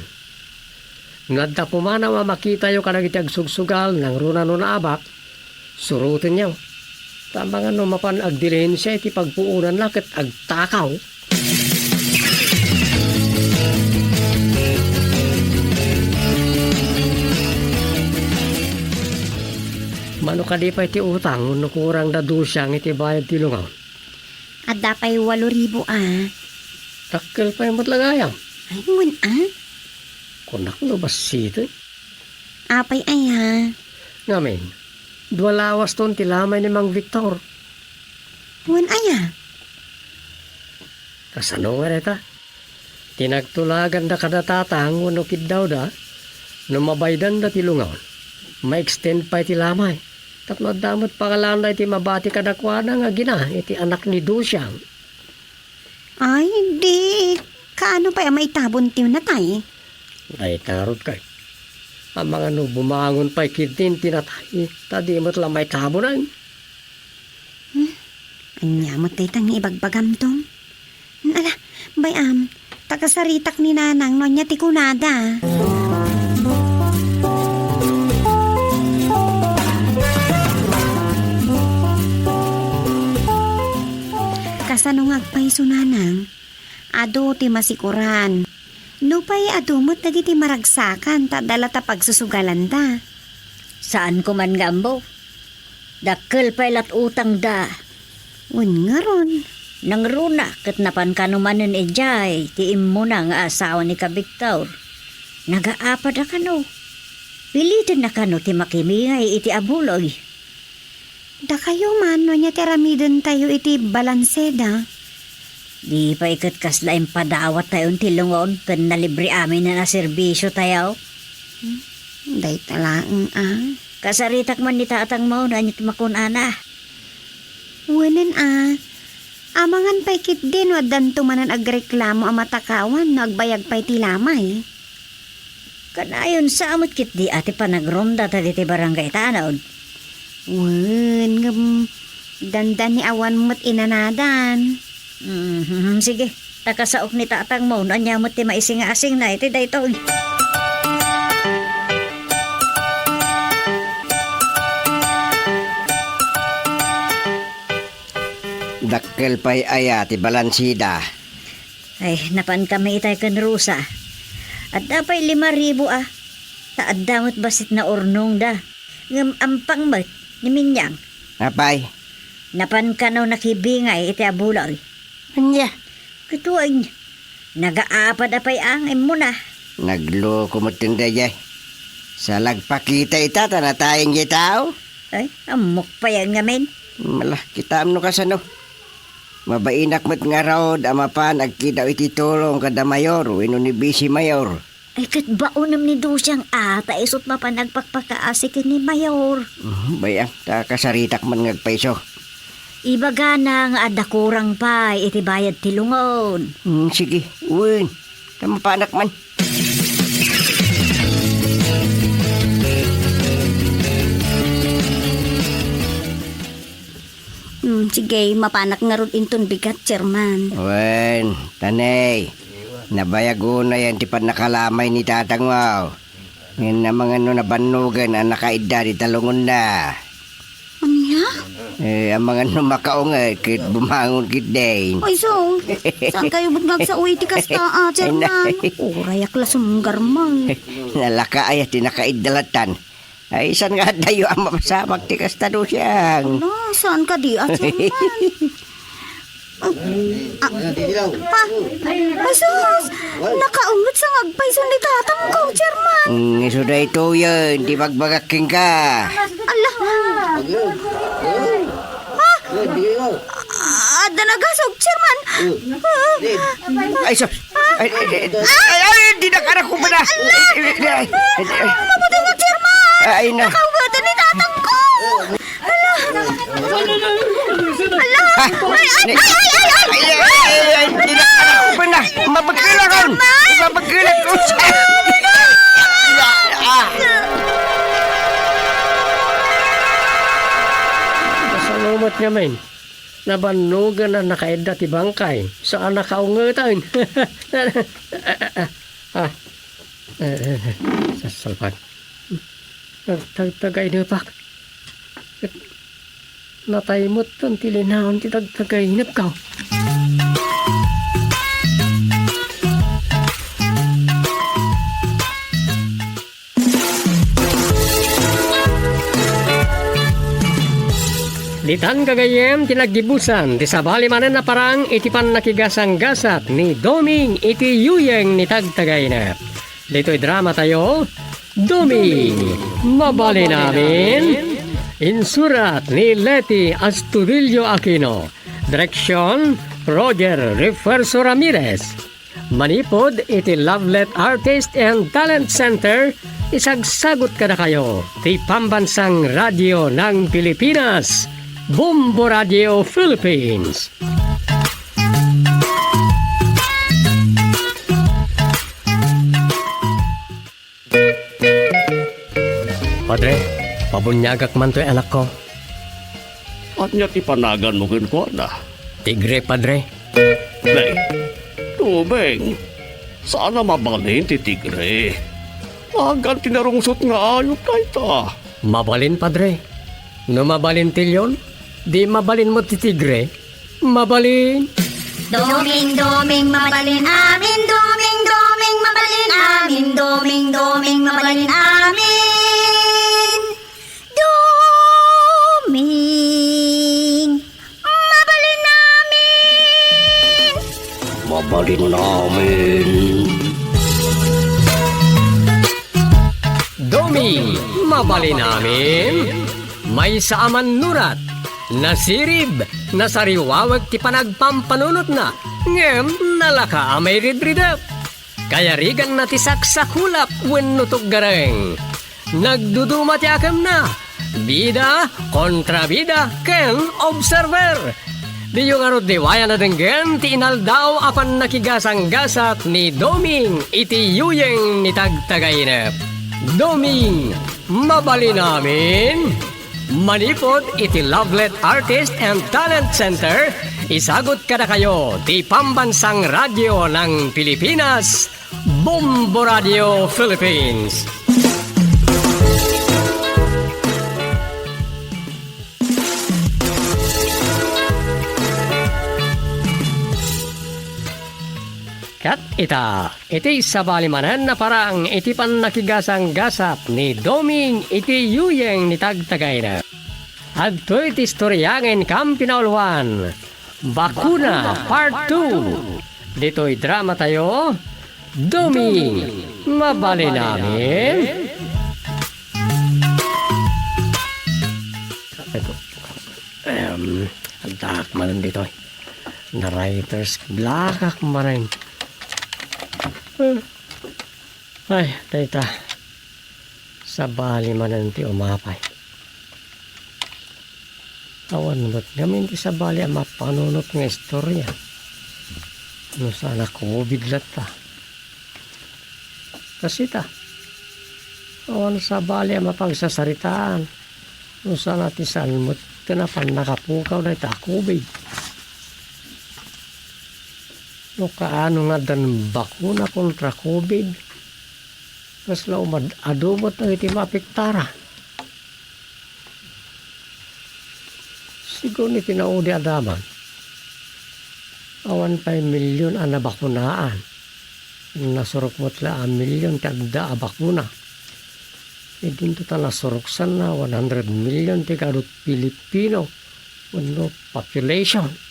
No adda pumanaw a makitayo kadagiti agsugsugal nangruna no naabak, surotenyo. Ta amangan no mapan agdilihensia iti pagpuonanna ket agtakaw. Mano kadi pay ti utang wenno kurang da dusiang iti bayad ti lungon? Adda pay walo ribu a. Dakkel pay met la gayam. Ay, ngem a? Kunak no bassit. Apay aya? Ngamin, dua lawaston ti lamay ni Mang Victor. Wen aya? Kasano nga dayta? Ti nagtulaganda kada tatang wenno kiddawda, no mabaydanda ti lungon, ma-extend pay ti lamay. Tapno adda met pangalanda iti mabati kadakuada nga agina iti anak ni Dusiang. Ay, di, kaano pay a maitabon ti natay? Ay, tarod kay. Amangan no bumangon pay ketdin ti natay, ta di met la maitabonan. Hmm, ania met dayta nga ibagbagam, Tom? Ala, bay-am, ta kasaritak ni Nanang no ania ti kunada. Kasano nga agpayso, Nanang? Adu ti masikuran. Nupay adu met dagiti maragsakan ta adda la ta pagsusugalanda. Saanko man nga ammo. Dakkel pay lat utangda. Wen ngarud. Nangruna ket napan kano manen idiay ti immuna nga asawa ni Ka Victor. Nagaapad a kano. Pilitenna kano ti makibingay iti abuloy. Dakayo man no ania ti aramidentayo iti balanseda? Di pay ket kasla impadawattayon ti lungon ken nalibre amin a naserbisiotayo. Hmm, dayta laeng a. Kasaritak man ni tatangmo no ania ti makun-ana. Wenen a, amangan pay ketdi no addanto manen agreklamo a matakawan no agbayag pay ti lamay. Kanayon sa met ketdi a ti panagromda dagiti barangay tanod. Wen, ngem dandani awan met inanadan. Mhm, sige, ta kasaok ni tatangmo no ania met ti maisingasingna iti daytoy. Dakkel pay aya ti balansida? Ay, napan kami itay ken Rosa. Adda pay lima ribu a. Ta adda met bassit naurnongda. Ngem ampang met ni Minyang. Apay? Napan kano nakibingay iti abuloy. Ania? Ket wen, nagaapad a pay a nga immuna. Nagloko met daydiay. Sa lagpakita ita ta natayen diay tao? Ay, ammok pay ngamin. Mala, kitaem no kasano. Mabainak met ngarud a mapan agkidaw iti tulong kada mayor wenno ni bisi mayor. Ay, ket baonem ni Dosiang a, ta isut mapan agpakpakaasi ken ni mayor. Mhm, bay-am, ta kasaritak man nga agpayso. Ibagana nga adda kurang pay iti bayad ti lungon. Hmm, sige, wen, ta mapanak man. Hmm, sige, mapanak ngarud inton bigat, Chairman. Wen, tanay, nabayag unayen ti pannakalamay ni tatangmo. Ngem amangan no nabannogan a nakaidda ti talungonna. Ania? Eh, amangan no makaunget ket bumangon ketdin. Ay, so, saan kayo met nga agsao iti kasta, a, Chairman? Ay, na- Urayak la sumgarman. Nalaka aya ti nakaidda latan. Ay, saan nga addayo a mapasamak ti kasta, Dosiang? Ala, saan kadi, a, Chairman? Ah, ah, pa, ay, sus! Nakaunget sa nga agpayso ni tatangko, Chairman! Mm, isu daytoyen ti ibagbagak kenka. Ala! Ah! Adda nagasok, Chairman! Ah! Ay, sus! Ay, ay, ay, ay, ay, dinakana ko pala. Ala! Ay, ay, ay, ay, ay. Mabuti mo, Chairman! Ay, na. Nakaugatan ni tatang ko! Ala! Ala! Ay, ay, ay, ay, ay, ay! Ay, ay, ay, ay, dinakana ko pala. Mabagkilakon! Chairman! Mabagkilakon! Ah! Kasano met ngamin? Nabannogan a nakaidda ti bangkay, saan a kaungetan. Ah, eh, eh, eh, sasalpag. Nagtagtagaynepak. Ket natay metten ti linaon ti tagtagaynepko. Ditan gagayyem ti naggibusan ti sabali manen a parang iti pannakigasanggasat ni Doming iti yuyeng ni tagtagaynep. Ditoy drama tayo, Doming, Mabalin Amin. Insurat ni Leti Astudillo Aquino. Direksyon, Roger Refuerzo Ramirez. Manipud iti Lovelet Artist and Talent Center, isagsagut kadakayo ti Pambansang Radio ng Pilipinas, Bombo Radio Philippines. Padre, pabuniagak man toy anakko. Ania ti panaganmo kenkuana? Tigre, Padre. Nay, Doming, saan a mabalin ti tigre. Nagan ti narungsot nga ayup dayta. Mabalin, Padre. No mabalin ti leon, di mabalin met ti tigre. Mabalin. Doming, Doming, mabalin amin. Doming, Doming, mabalin amin. Doming, Doming, mabalin amin. Doming, mabalin amin. Namin. Doming, mabalin amin. Maysa a mannurat, nasirib, nasariwawek ti panagpampanunotna, ngem nalaka a mairidridep. Kayariganna ti saksakulap wenno tuggareng. Nagduduma ti akemna, bida, kontrabida, ken observer. Diyo ngarud liwayan a denggen ti inaldaw a pannakigasanggasat ni Doming iti yuyeng ni Tagtagainep. Doming, mabalin amin? Manipud iti Lovelet Artist and Talent Center, isagut kadakayo ti Pambansang Radyo ng Pilipinas, Bombo Radio Philippines. Ket ita, iti sabali manen a parang iti pannakigasanggasat ni Doming iti yuyeng ni Tagtagainep. Adtoy ti istorya nga inkam pinauluan, Bakuna Part two. Ditoy dramatayo, Doming, mabalin amin? Ahem, addaak manen ditoy. Na-writer's block ak manen. Ay, dayta. Sabali manen ti umapay. Awan met ngamin ti sabali a mapanunot nga istorya. No saan a COVID latta. Kasita, awan sabali a mapagsasaritaan. No saan a ti saan met ti napan nakapukaw dayta a COVID. No kaano nga addan bakuna kontra COVID, kasla umad-adu met dagiti maapektara. Sigun iti naudi a damag, awan pay million a nabakunaan. Nasurok met la a million ti adda a bakuna. Idinto ta nasuroksanna, one hundred million ti kadut Pilipino wenno population.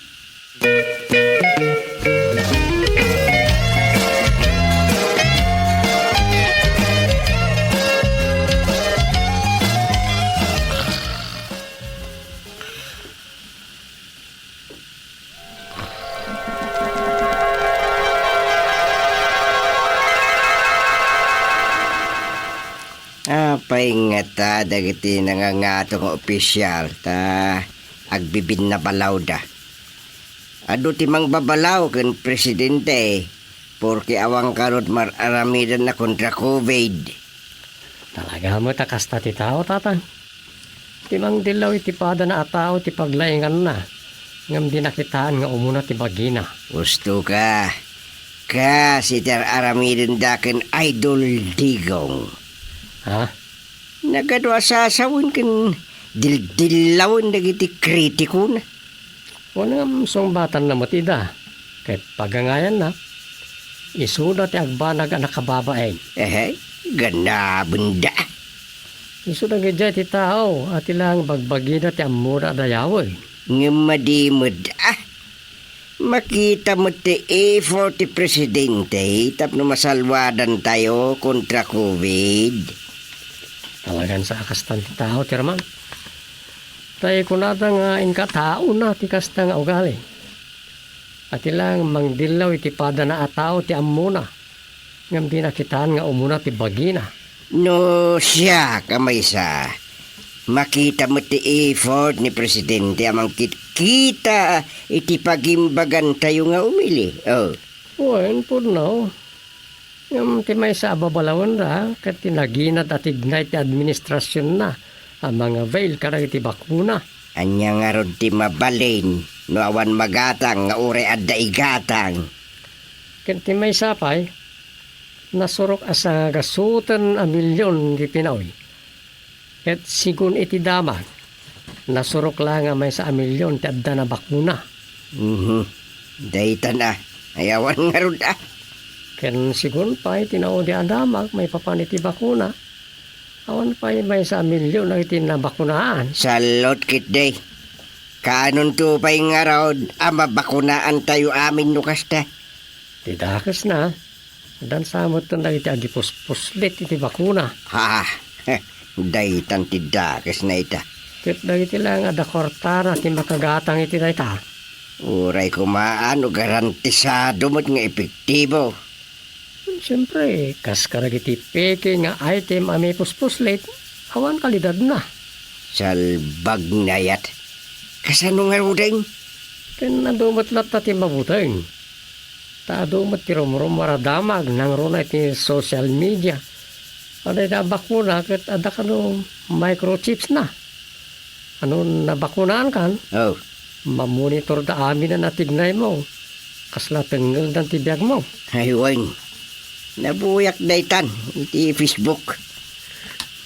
Apay ngata dagiti nangangato nga opisial ta agbibinnabalawda? Adu ti mangbabalaw ken presidente, porke awan karud mar-aramidenna kontra COVID. Talaga met a kasta ti tao, Tatang. Ti mangdillaw iti padana a tao ti paglainganna, ngem dina kitaen nga umuna ti bagina. Husto ka. Kas iti ar-aramidenda ken Idol Digong. Ha? Nagadu a sasawen ken dildillawen dagiti kritikona. Wen, ngem sungbatanna met ida, ket pagangayanna, isuda ti agbanag a nakababain. Ehe, ganabenda. Isu dagiti tao a ti laeng bagbagida ti ammona a dayawen. Ngem madi met, ah, makita met ti effort ti presidente tapno masalwadantayo kontra COVID. Talagan sa a kastan ti tao, ti Herman. Ta ikunada nga inkataona ti kasta nga ugali. A ti laeng mangdillaw iti padana a tao ti ammona, ngem dina kitaen nga umuna ti bagina. No siak a maysa, makita met ti effort ni presidente a mangkitkita iti pagimbagantayo nga umili. Oh. Wen, pudno. Ngem ti maysa a babalawenna ket ti naginad a tignay ti administrasionna a mangavail kadagiti bakuna. Ania ngarud ti mabalin no awan magatang nga uray adda igatang? Ken ti maysa pay, nasurok a sangagasuten a milion ti pinaoy. Ket sigun iti damag, nasurok la nga maysa a milion ti adda nabakuna. Mhm. Daytan a, ay awan ngarud a. Ken sigun pay ti naudi a damag maipapan iti bakuna, awan pay maysa a milion dagiti nabakunaan. Salot ketdi. Kaanonto pay ngarud a mabakunaantayo amin no kasta? Ti dakesna, addan sa metten dagiti agipuspuslit iti bakuna. Ha, daytan ti dakesna ita. Ket dagiti laeng adda kuartana ti makagatang iti dayta. Uray koma no garantisado met nga epektibo. Siempre, kas kadagiti peke nga item a mipuspuslit, awan kalidadna. Salbag nayat. Kasano ngaruden? Ken adu met latta ti mabuteng. Ta adu met ti rumrummuar a damag nangruna iti social media. Adda iti a bakuna ket adda kano microchips na. Ano nabakunaan kan? Oh. Mamonitor da amin a natignay mo. Kasla tengngeldan ti biag mo. Ay, wen. Nabuyak daytan iti Facebook.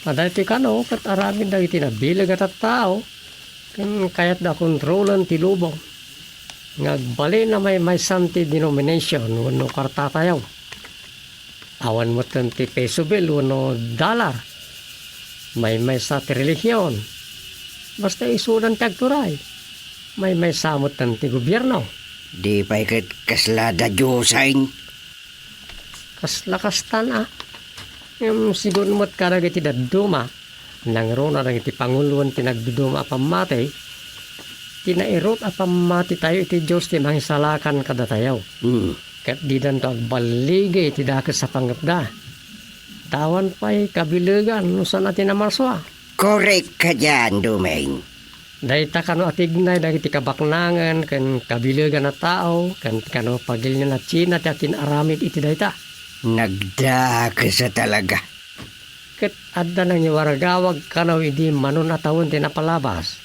Adda iti kano, ket aramid dagiti nabileg a tattao. Ken kayatda a kontrolen ti lubong nga agbalin a maymaysan ti denomination wenno kuartatayo. Awan metten ti peso bill wenno dollar. Maymaysa ti relihion. Basta isudan ti agturay. Maymaysa metten ti gobierno. Di pay ket kasla da diosen. Kasla kastan a. Ngem sigun met kadagiti dadduma, nangruna dagiti panguloen ti nagduduma a pammati, ti nairut a pammatitayo iti Dios ti mangisalakan kadatayo. Hmm. Ket didanto agballigi iti dakes a panggepda. Ta awan pay kabilegan no saan a ti namarsua. Korek ka dian, Doming. Dayta kano a tignay dagiti kabaknangen ken kabilegan a tao ken kano pagilian a China ti akin-aramid iti dayta. Nagdakes a talaga. Ket adda nangiwaragawag kano idi manon a tawen ti napalabas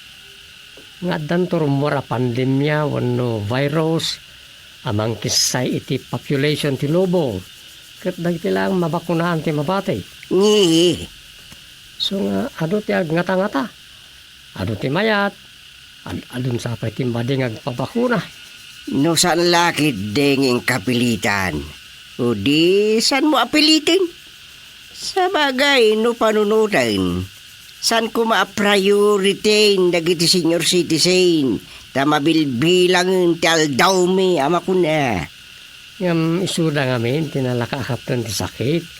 nga addanto rummuar a pandemia wenno virus a mangkissay iti population ti lubong ket dagiti laeng mabakunaan ti mabati. Ni. So nga adu ti agngatangata. Adu ti mayat, ad-adun sa pay ti madi nga agpabakuna. No saan la ketdi nga inkapilitan, o di saanmo a piliten? Sabagay, no panunoten, saan koma a priority dagiti senior citizen, ta mabilbilangen ti aldawmi a makuna. Ngem isuda ngamin ti nalaka a kapten ti sakit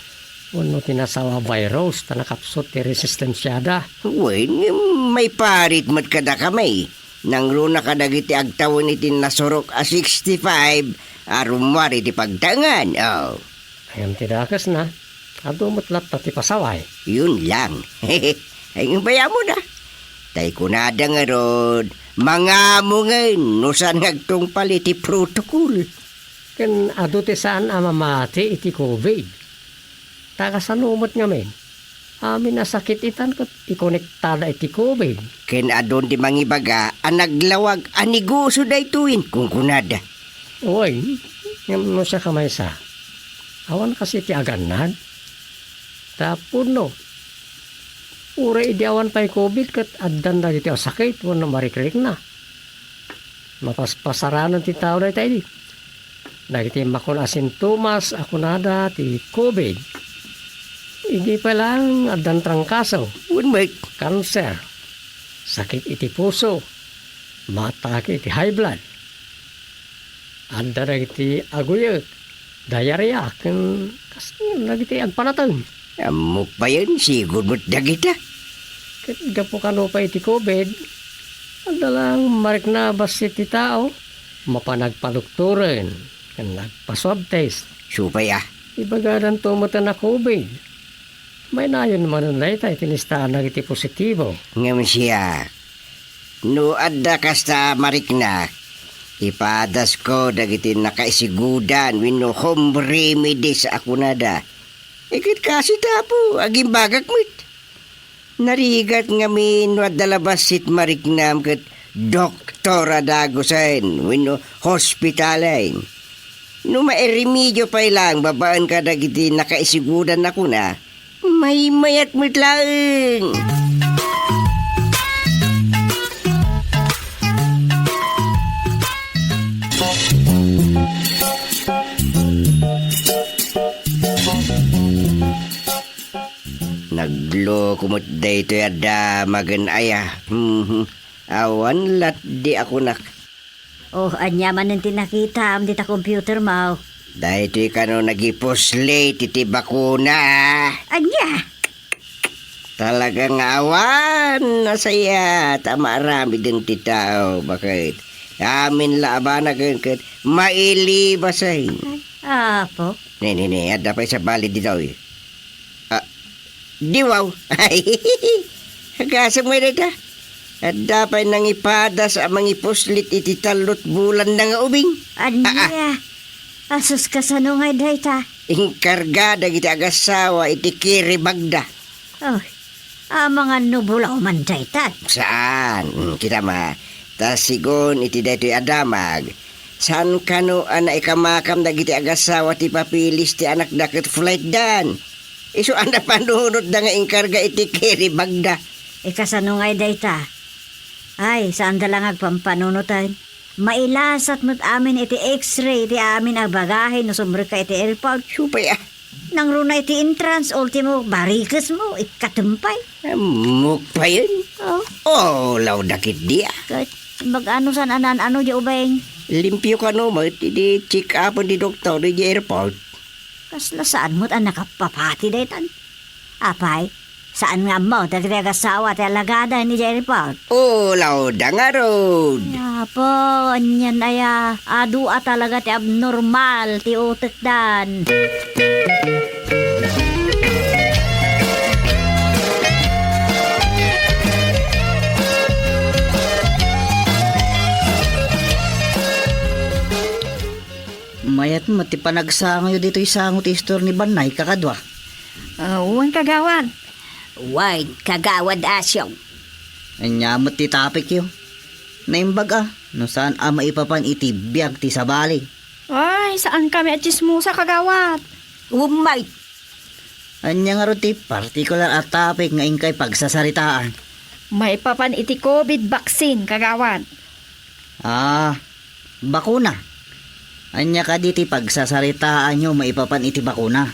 wenno ti nasao a virus ta nakapsut ti resistensiada. Wen, ngem maiparit met kadakami. Nangruna kadagiti agtawen iti nasurok a sixty-five a rummuar iti pagtaengan. Oh. Ngem ti dakesna, adu met latta ti pasaway. Yun lang. Ay, ngem bay-amon a. Tay kunada ngarud, mangamongen no saan nga agtungpal iti protocol. Ken adu ti saan a mamati iti covid. Ta kasano met ngamin? Amin a sakit itan ket ikonektada iti covid. Ken adun ti mangibaga a naglawag a negosio daytoyen, kunkunada. Uy, ngem no siak a maysa, awan kasi ti agannad? Ta pudno, uray idi awan pay covid ket addan dagiti a sakit wenno marikrikna. Mapaspasaranan ti tao dayta idi. Dagiti makun-, a sintomas a kunada ti covid. Idi pay laeng addan trangkaso, wen met kanser, sakit iti puso, maatake iti high blood. Adda dagiti aguyek, diarrhea, ken kas-, dagiti agpanateng. Ammok payen, sigud met dagita. Ket gapu kano pay iti covid, adda lang marikna a bassit ti tao, mapan agpadoktoren, ken agpa-swab test. Supay a. Ibagadanto met a covid. Mainayon manen dayta iti listaan dagiti positibo. Ngem siak, no adda kasta a mariknak, ipadasko dagiti nakaisigudan wenno home remedies a kunada. Iket kasi tapo, agimbagak met. Narigat ngamin no adda la bassit mariknam ket doktor a dagusen wenno hospitalen. No mairemedio pay laeng babaen kadagiti nakaisigudan a kuna, maymayat met laeng. Nagloko met daytoy a damagen aya. Mhm. Awan latdi a kunak. Oh, ania manen ti nakitam dita computer mo? Daytoy kano nagipuslit iti bakuna. Ania? Talaga nga awan nasayat a maaramiden ti tao, baket amin la a banagen ket mailibasen. Apo? Ne, ne, ne, adda pay sabali ditoy. Ah, diwaw. Agasem ngay dayta. Adda pay nangipadas a mangipuslit iti tallo't bulanna nga ubing. Ania? Ah, ah. Asus, kasano ngay dayta? Inkarga dagiti agasawa iti kiribagda. Oh, amangan no bulaw man dayta. Saan? Mm, kita ma. Ta sigun iti daytoy a damag, saan kano a naikamakam dagiti agasawa ti papeles ti anakda ket flightdan? Isu a napanunotda nga inkarga iti kiribagda. Ikasano ngay dayta? Ay, saanda la nga agpampanunoten. Mailasat met amin iti X-ray ti amin a bagahe no sumrekka iti airport. Supay a. Nangruna iti entrance, ultimo, barikesmo, ikkatem pay. Ammok payen? Oh. Oh, lauda ketdi a. Ket, mag-ano san anan-ano di ubing? Limpio kano met idi check-upen di doktor di airport. Kasla saan met a nakapapati daytan? Apay, saan nga ammo dagiti agasawa ti alagaden idiay airport? O, lauda ngarud. Ay, apo, anian aya? Adu a talaga ti abnormal ti utekdan. Mayat met ti panagsangyo ditoy sango ti istor ni Bannay, kakadua. Ah, wen, kagawad. Wen, kagawad Asyong. Ania met ti topicyo? Naimbag a, no saan a maipapan iti biag ti sabali. Ay, saan kami a tsismosa, kagawad. Ummay. Ania ngarud ti partikular a topic nga inkay pagsasaritaan? Maipapan iti covid vaccine, kagawad. Ah, bakuna. Ania kadi ti pagsasaritaanyo maipapan iti bakuna?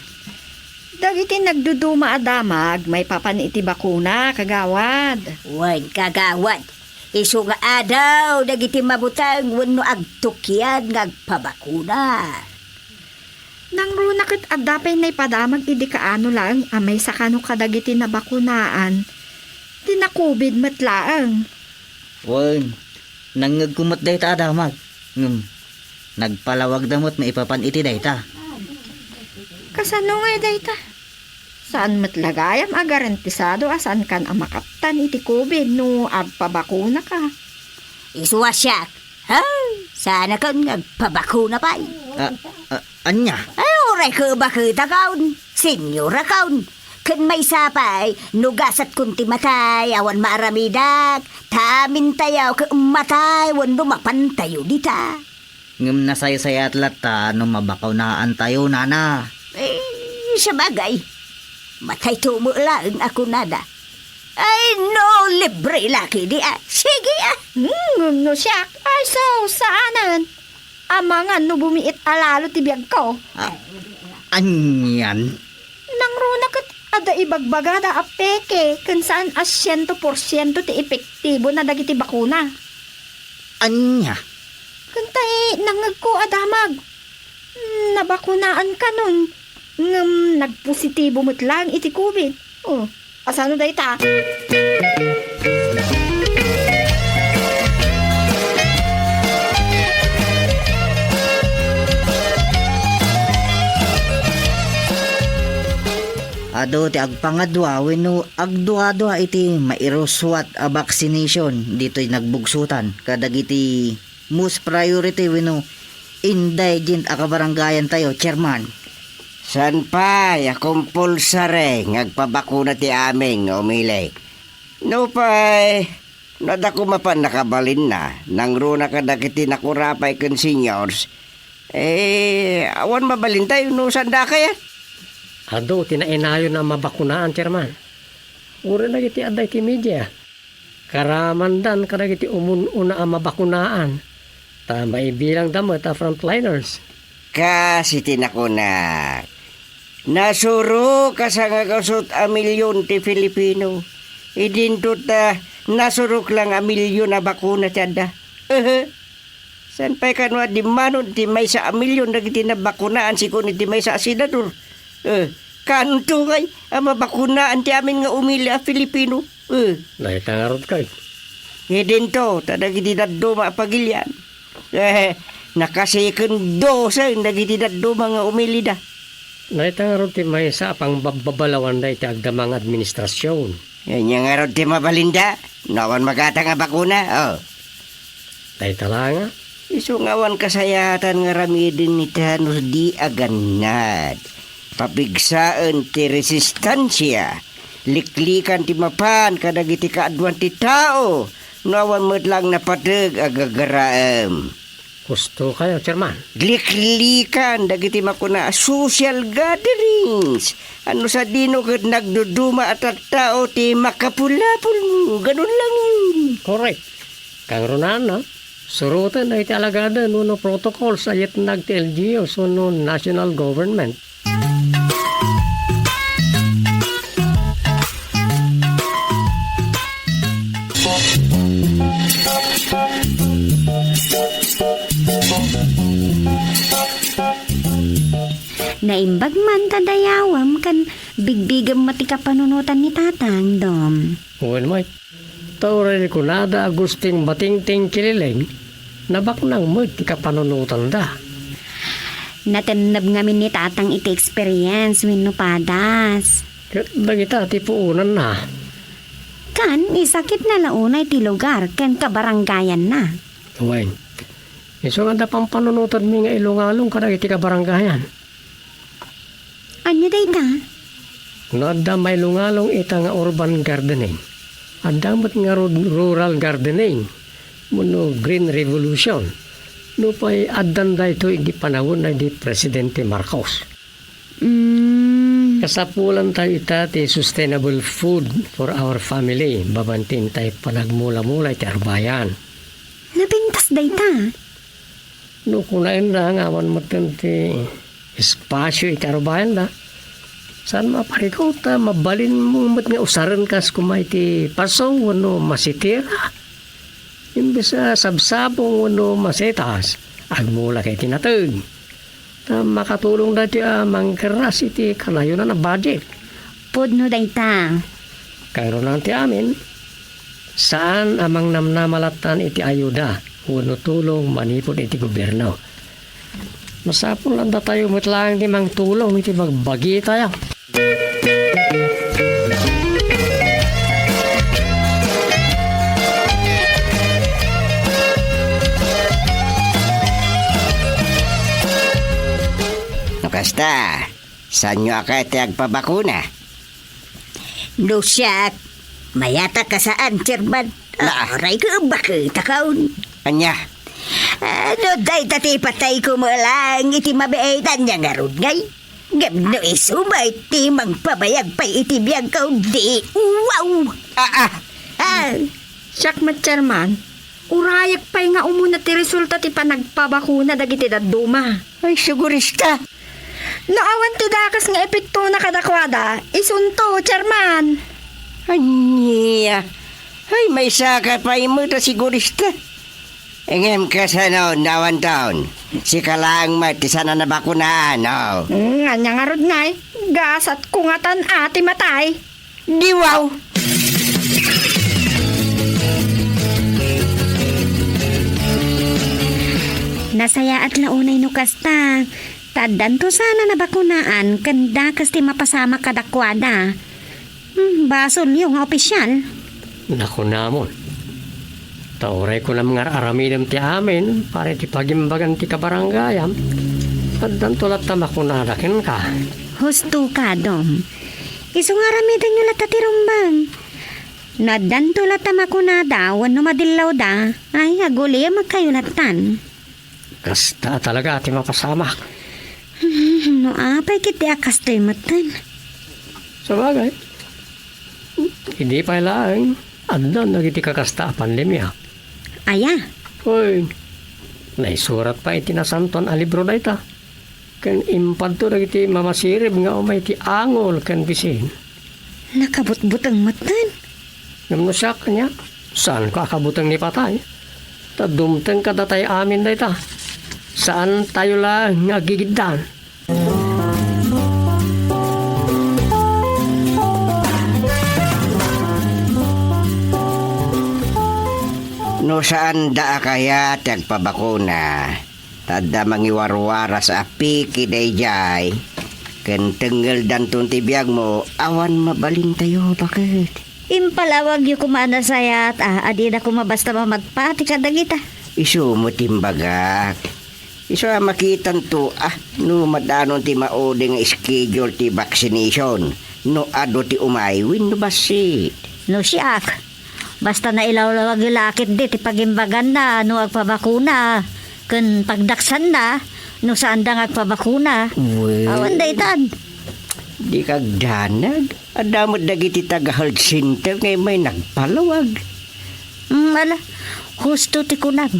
Dagiti nagduduma a damag maipapan iti bakuna, kagawad. Wen, kagawad. Isu nga adu dagiti mabuteng wenno agtukian nga agpabakuna. Nangruna ket adda pay naipadamag idi kaano laeng a maysa kano kadagiti nabakunaan ti na-covid met laeng. Wen, nangngegko met dayta a damag. Ngem, nagpalawagda met maipapan iti dayta. Kasano ngay dayta? Saan met la gayam a garantisado a saankan a makaptan iti covid no agpabakunaka? Isu a siak, ha? Saanakon nga agpabakuna pay. A, a, ania? Ay, uray kebaketakon, senyorakon. Ken maysa pay, no gasatkon ti matay, awan maaramidak, ta amintayo ket matay wenno mapantayo dita. Ngem nasaysayat latta no mabakunaantayo, nana. Eh, sabagay, matayto met laeng a kunada. Ay, no, libre la ketdi a. Sige a. Hmm, ngem no siak, ay, so, saanen. Amangan no bumiit a lalo ti biagko. A-, anian? Nangruna ket adda ibagbagada a peke ken saan a siento porsiento ti epektibona dagiti bakuna. Ania? Ken tay nangngegko a damag. Nabakunaan kanon, ngem nagpositibo met laeng iti covid. Oh, asano dayta? Adu ti agpangadua wenno agduadua iti mairuswat a vaccination ditoy nagbugsotan kadagiti most priority wenno indigent a kabarangayantayo, Chairman. Saan pay a compulsory nga agpabakuna ti amin nga umili. Nupay, no adda koma pannakabalinna, nangruna kadagiti nakurapay ken seniors, eh, awan mabalintayo no saan dakay, a? Adu ti nainayon a mabakunaan, Chairman. Uray dagiti adda iti media. Karamandan kadagiti umun-una a mabakunaan, ta maibilangda met a frontliners. Kas iti nakunak, nasurok a sangagasut a milyon ti Filipino. Idinto ta nasurok lang a milyon a bakuna ti adda. Ehe. Saan pay kano a dimmanon ti maysa a milyon dagiti nabakunaan, sigun iti maysa a senador? Eh, kaanto ngay a mabakunaan ti amin nga umili a Filipino? Eh. Dayta ngarud kay. Idinto, ta dagiti dadduma a pagilian. Eh, naka-second dose dagiti dadduma nga umilida. Dayta ngarud ti maysa a pangbabbabalawan dayta agdama nga administrasyon. Ania ngarud ti mabalinda? No awan magatang a bakuna, oh. Dayta la nga. Isu nga awan kasayaatan nga aramiden ita no di agannad. Papigsaen ti resistansia. Liklikan ti mapan kadagiti kaaduan ti tao no awan met laeng napateg a gagaraem. Husto kayo, Chairman. Liklikan dagiti makuna a social gatherings. Ano sadino ket nagduduma a tattao ti makapulapulmo. Ganun lang yun. Correct. Kangrunaan, no? Suroten dagiti alagaden wenno protocols a yetnag ti L G Us wenno national government. Naimbag man ta dayawem ken bigbigem met ti kapanunotan ni Tatang, Dom. Wen, Mike. Ta uray ni kunada a gusting batingting kilileng, nabaknang met ti kapanunotanda. Natenneb ngamin ni Tatang iti experience wenno padas. Ket dagita ti puonanna. Kan, isakitna la unay ti lugar ken kabarangayanna. Wen, isu nga adda pampanunotanmi nga ilungalong kadagiti kabarangayan. Ania dayta? No adda mailungalong ita nga urban gardening, adda met ngarud rural gardening wenno green revolution nupay addan daytoy idi panawen ni Presidente Marcos. Mm. Kasapulantayo ita ti sustainable food for our family, babaen ti intay panagmulamula iti arubayan. Napintas dayta? No kunaenda nga awan metten ti espasio iti arubayanda, saan maparikut ta mabalinmo met nga usaren kas koma iti paso wenno masitira. Imbes a sabsabong wenno masetas, agmula ka iti nateg. Ta makatulong daytoy a mangkerras iti kanayonan a budget. Pudno dayta. Kangrunaan ti amin, saan a mangnamnama lattan iti ayuda wenno tulong manipud iti gobierno. Masapul a datayo met laeng ti mangtulong iti bagbagitayo. No kasta, saanyo a kayat ti agpabakuna? No siak, mayatak a saan, Chairman. Ah, ah. Uray ko, bakit akon? Ania? Ah, no dayta ti ipatayko met laeng iti mabiit, ania ngarud ngay? Ngem no isu met ti mangpabayag pay iti biagko, di, wow! Ah, ah. Ah. Siak met, Chairman, urayek pay nga umuna ti resulta ti panagpabakuna dagiti dadduma. Ay, sigurista. No awan ti dakes nga epektona kadakuada, isunto, Chairman. Ania? Ay, maysaka pay met a sigurista. Ngem kasano, no awanton? Sika laeng met ti saan a nabakunaan, oh. Hmm, ania ngarud ngay? Gasatko ngatan a ti matay. Di wow! Nasayaat la unay no kasta, ta addanto saan a nabakunaan ken dakes ti mapasamak kadakuada. Hmm, basolyo nga opisyal. Nakunamon. Ta uray kunam nga ar-aramidem ti amin para iti pagimbagan ti kabarangayam, addanto latta makunada kenka. Husto ka, Dom. Isu nga aramidenyo latta ti rumbeng. No addanto latta makunada wenno madillawda, ay, aguliyemkayo lattan. Kasta talaga ti mapasamak. Hmm, no apay ketdi a kastoy metten? Sabagay, idi pay laeng, addan dagiti kakasta a pandemia. Aya? Oy, naisurat pay iti Nasantoan a Libro dayta. Ken impadto dagiti mamasirib nga umay ti angol ken bisin. Nakabutbuteng metten. Ngem no siak, ania, saanko a kabuteng ni patay. Ta dumteng kadatayo amin dayta. Saan tayo la nga agigiddan. No saanda a kayat ti agpabakuna, ta adda mangiwarwaras a piki daydiay, ken tengngeldanton ti biagmo, awan mabalintayo, baket. Impalawagyo koma a nasayaat a, a dida koma basta mamatpati kadagita. Isu met imbagak. Isu a makitanto, a, no madanon ti maudi nga schedule ti vaccination, no adu ti umay wenno bassit. No siak, basta nailawlawag la ketdi ti pagimbaganna no agpabakuna, ken pagdaksanna no saanda nga agpabakuna. Wen. Awan daytan. Dika agdanag. Adda met dagiti taga-health center nga immay nagpalawag. Mm, ala, husto ti kunam.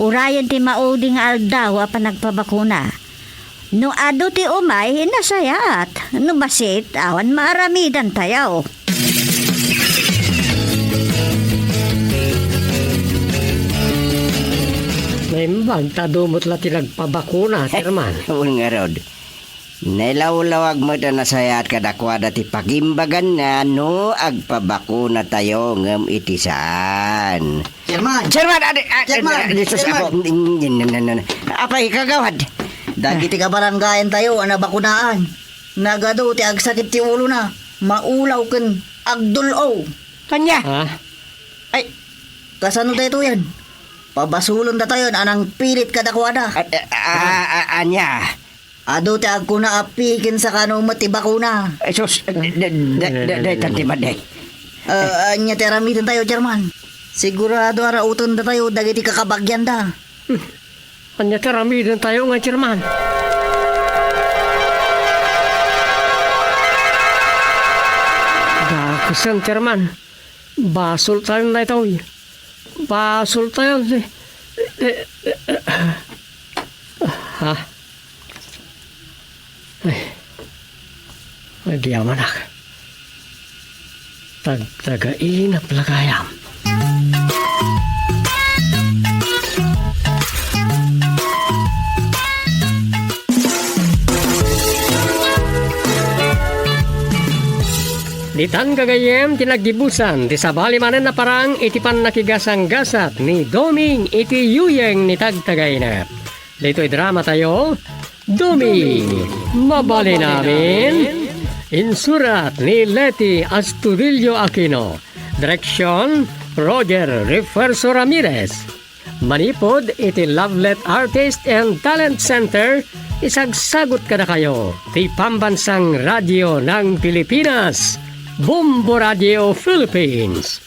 Urayen ti maudi nga aldaw a panagpabakuna. No adu ti umay, nasayaat. No bassit, awan maaramidantayo. Naimbag ta adu met la ti nagpabakuna, Chairman. Wen ngarud. Nailawlawag met a nasayaat kadakuada ti pagimbaganna no agpabakunatayo ngem iti saan. Chairman! Chairman! Adi, ah, Chairman! Adi, sus, Chairman! Ako, mm, mm, mm, mm. Apay, kagawad? Dagiti kabarangayantayo a nabakunaan, nagadu ti agsakit ti ulona, maulaw ken agdul-aw. Ania? Ha? Ay, kasano daytoyen? Pabasolendatayon a nangpilit kadakuada. A-, a-, a-, a-, ania? Adu ti agkuna a pikin sakano met ti bakuna. Ay, sus, da-, da-, da-, da-, daytan ti madi. Ah, ania ti aramidentayo, Chairman? Sigurado a rautendatayo dagiti kakabagianda. Hmm. Ania ti aramidentayo nga, Chairman? Dakesen, Chairman. Basoltayon daytoy. Basoltayon. Eh, eh, eh, eh. Ha? Ay. Ay, di amanak. Tagtagainap la gayam. Ditan gagayyem ti naggibusan ti sabali manen a parang iti pannakigasanggasat ni Doming iti yuyeng ni Tagtagainep. Ditoy dramatayo, Doming, Mabalin Amin. Insurat ni Leti Astudillo Aquino. Direksyon, Roger Refuerzo Ramirez. Manipud iti Lovelet Artist and Talent Center, isagsagut kadakayo ti Pambansang Radyo ng Pilipinas, Bombo Radio Philippines.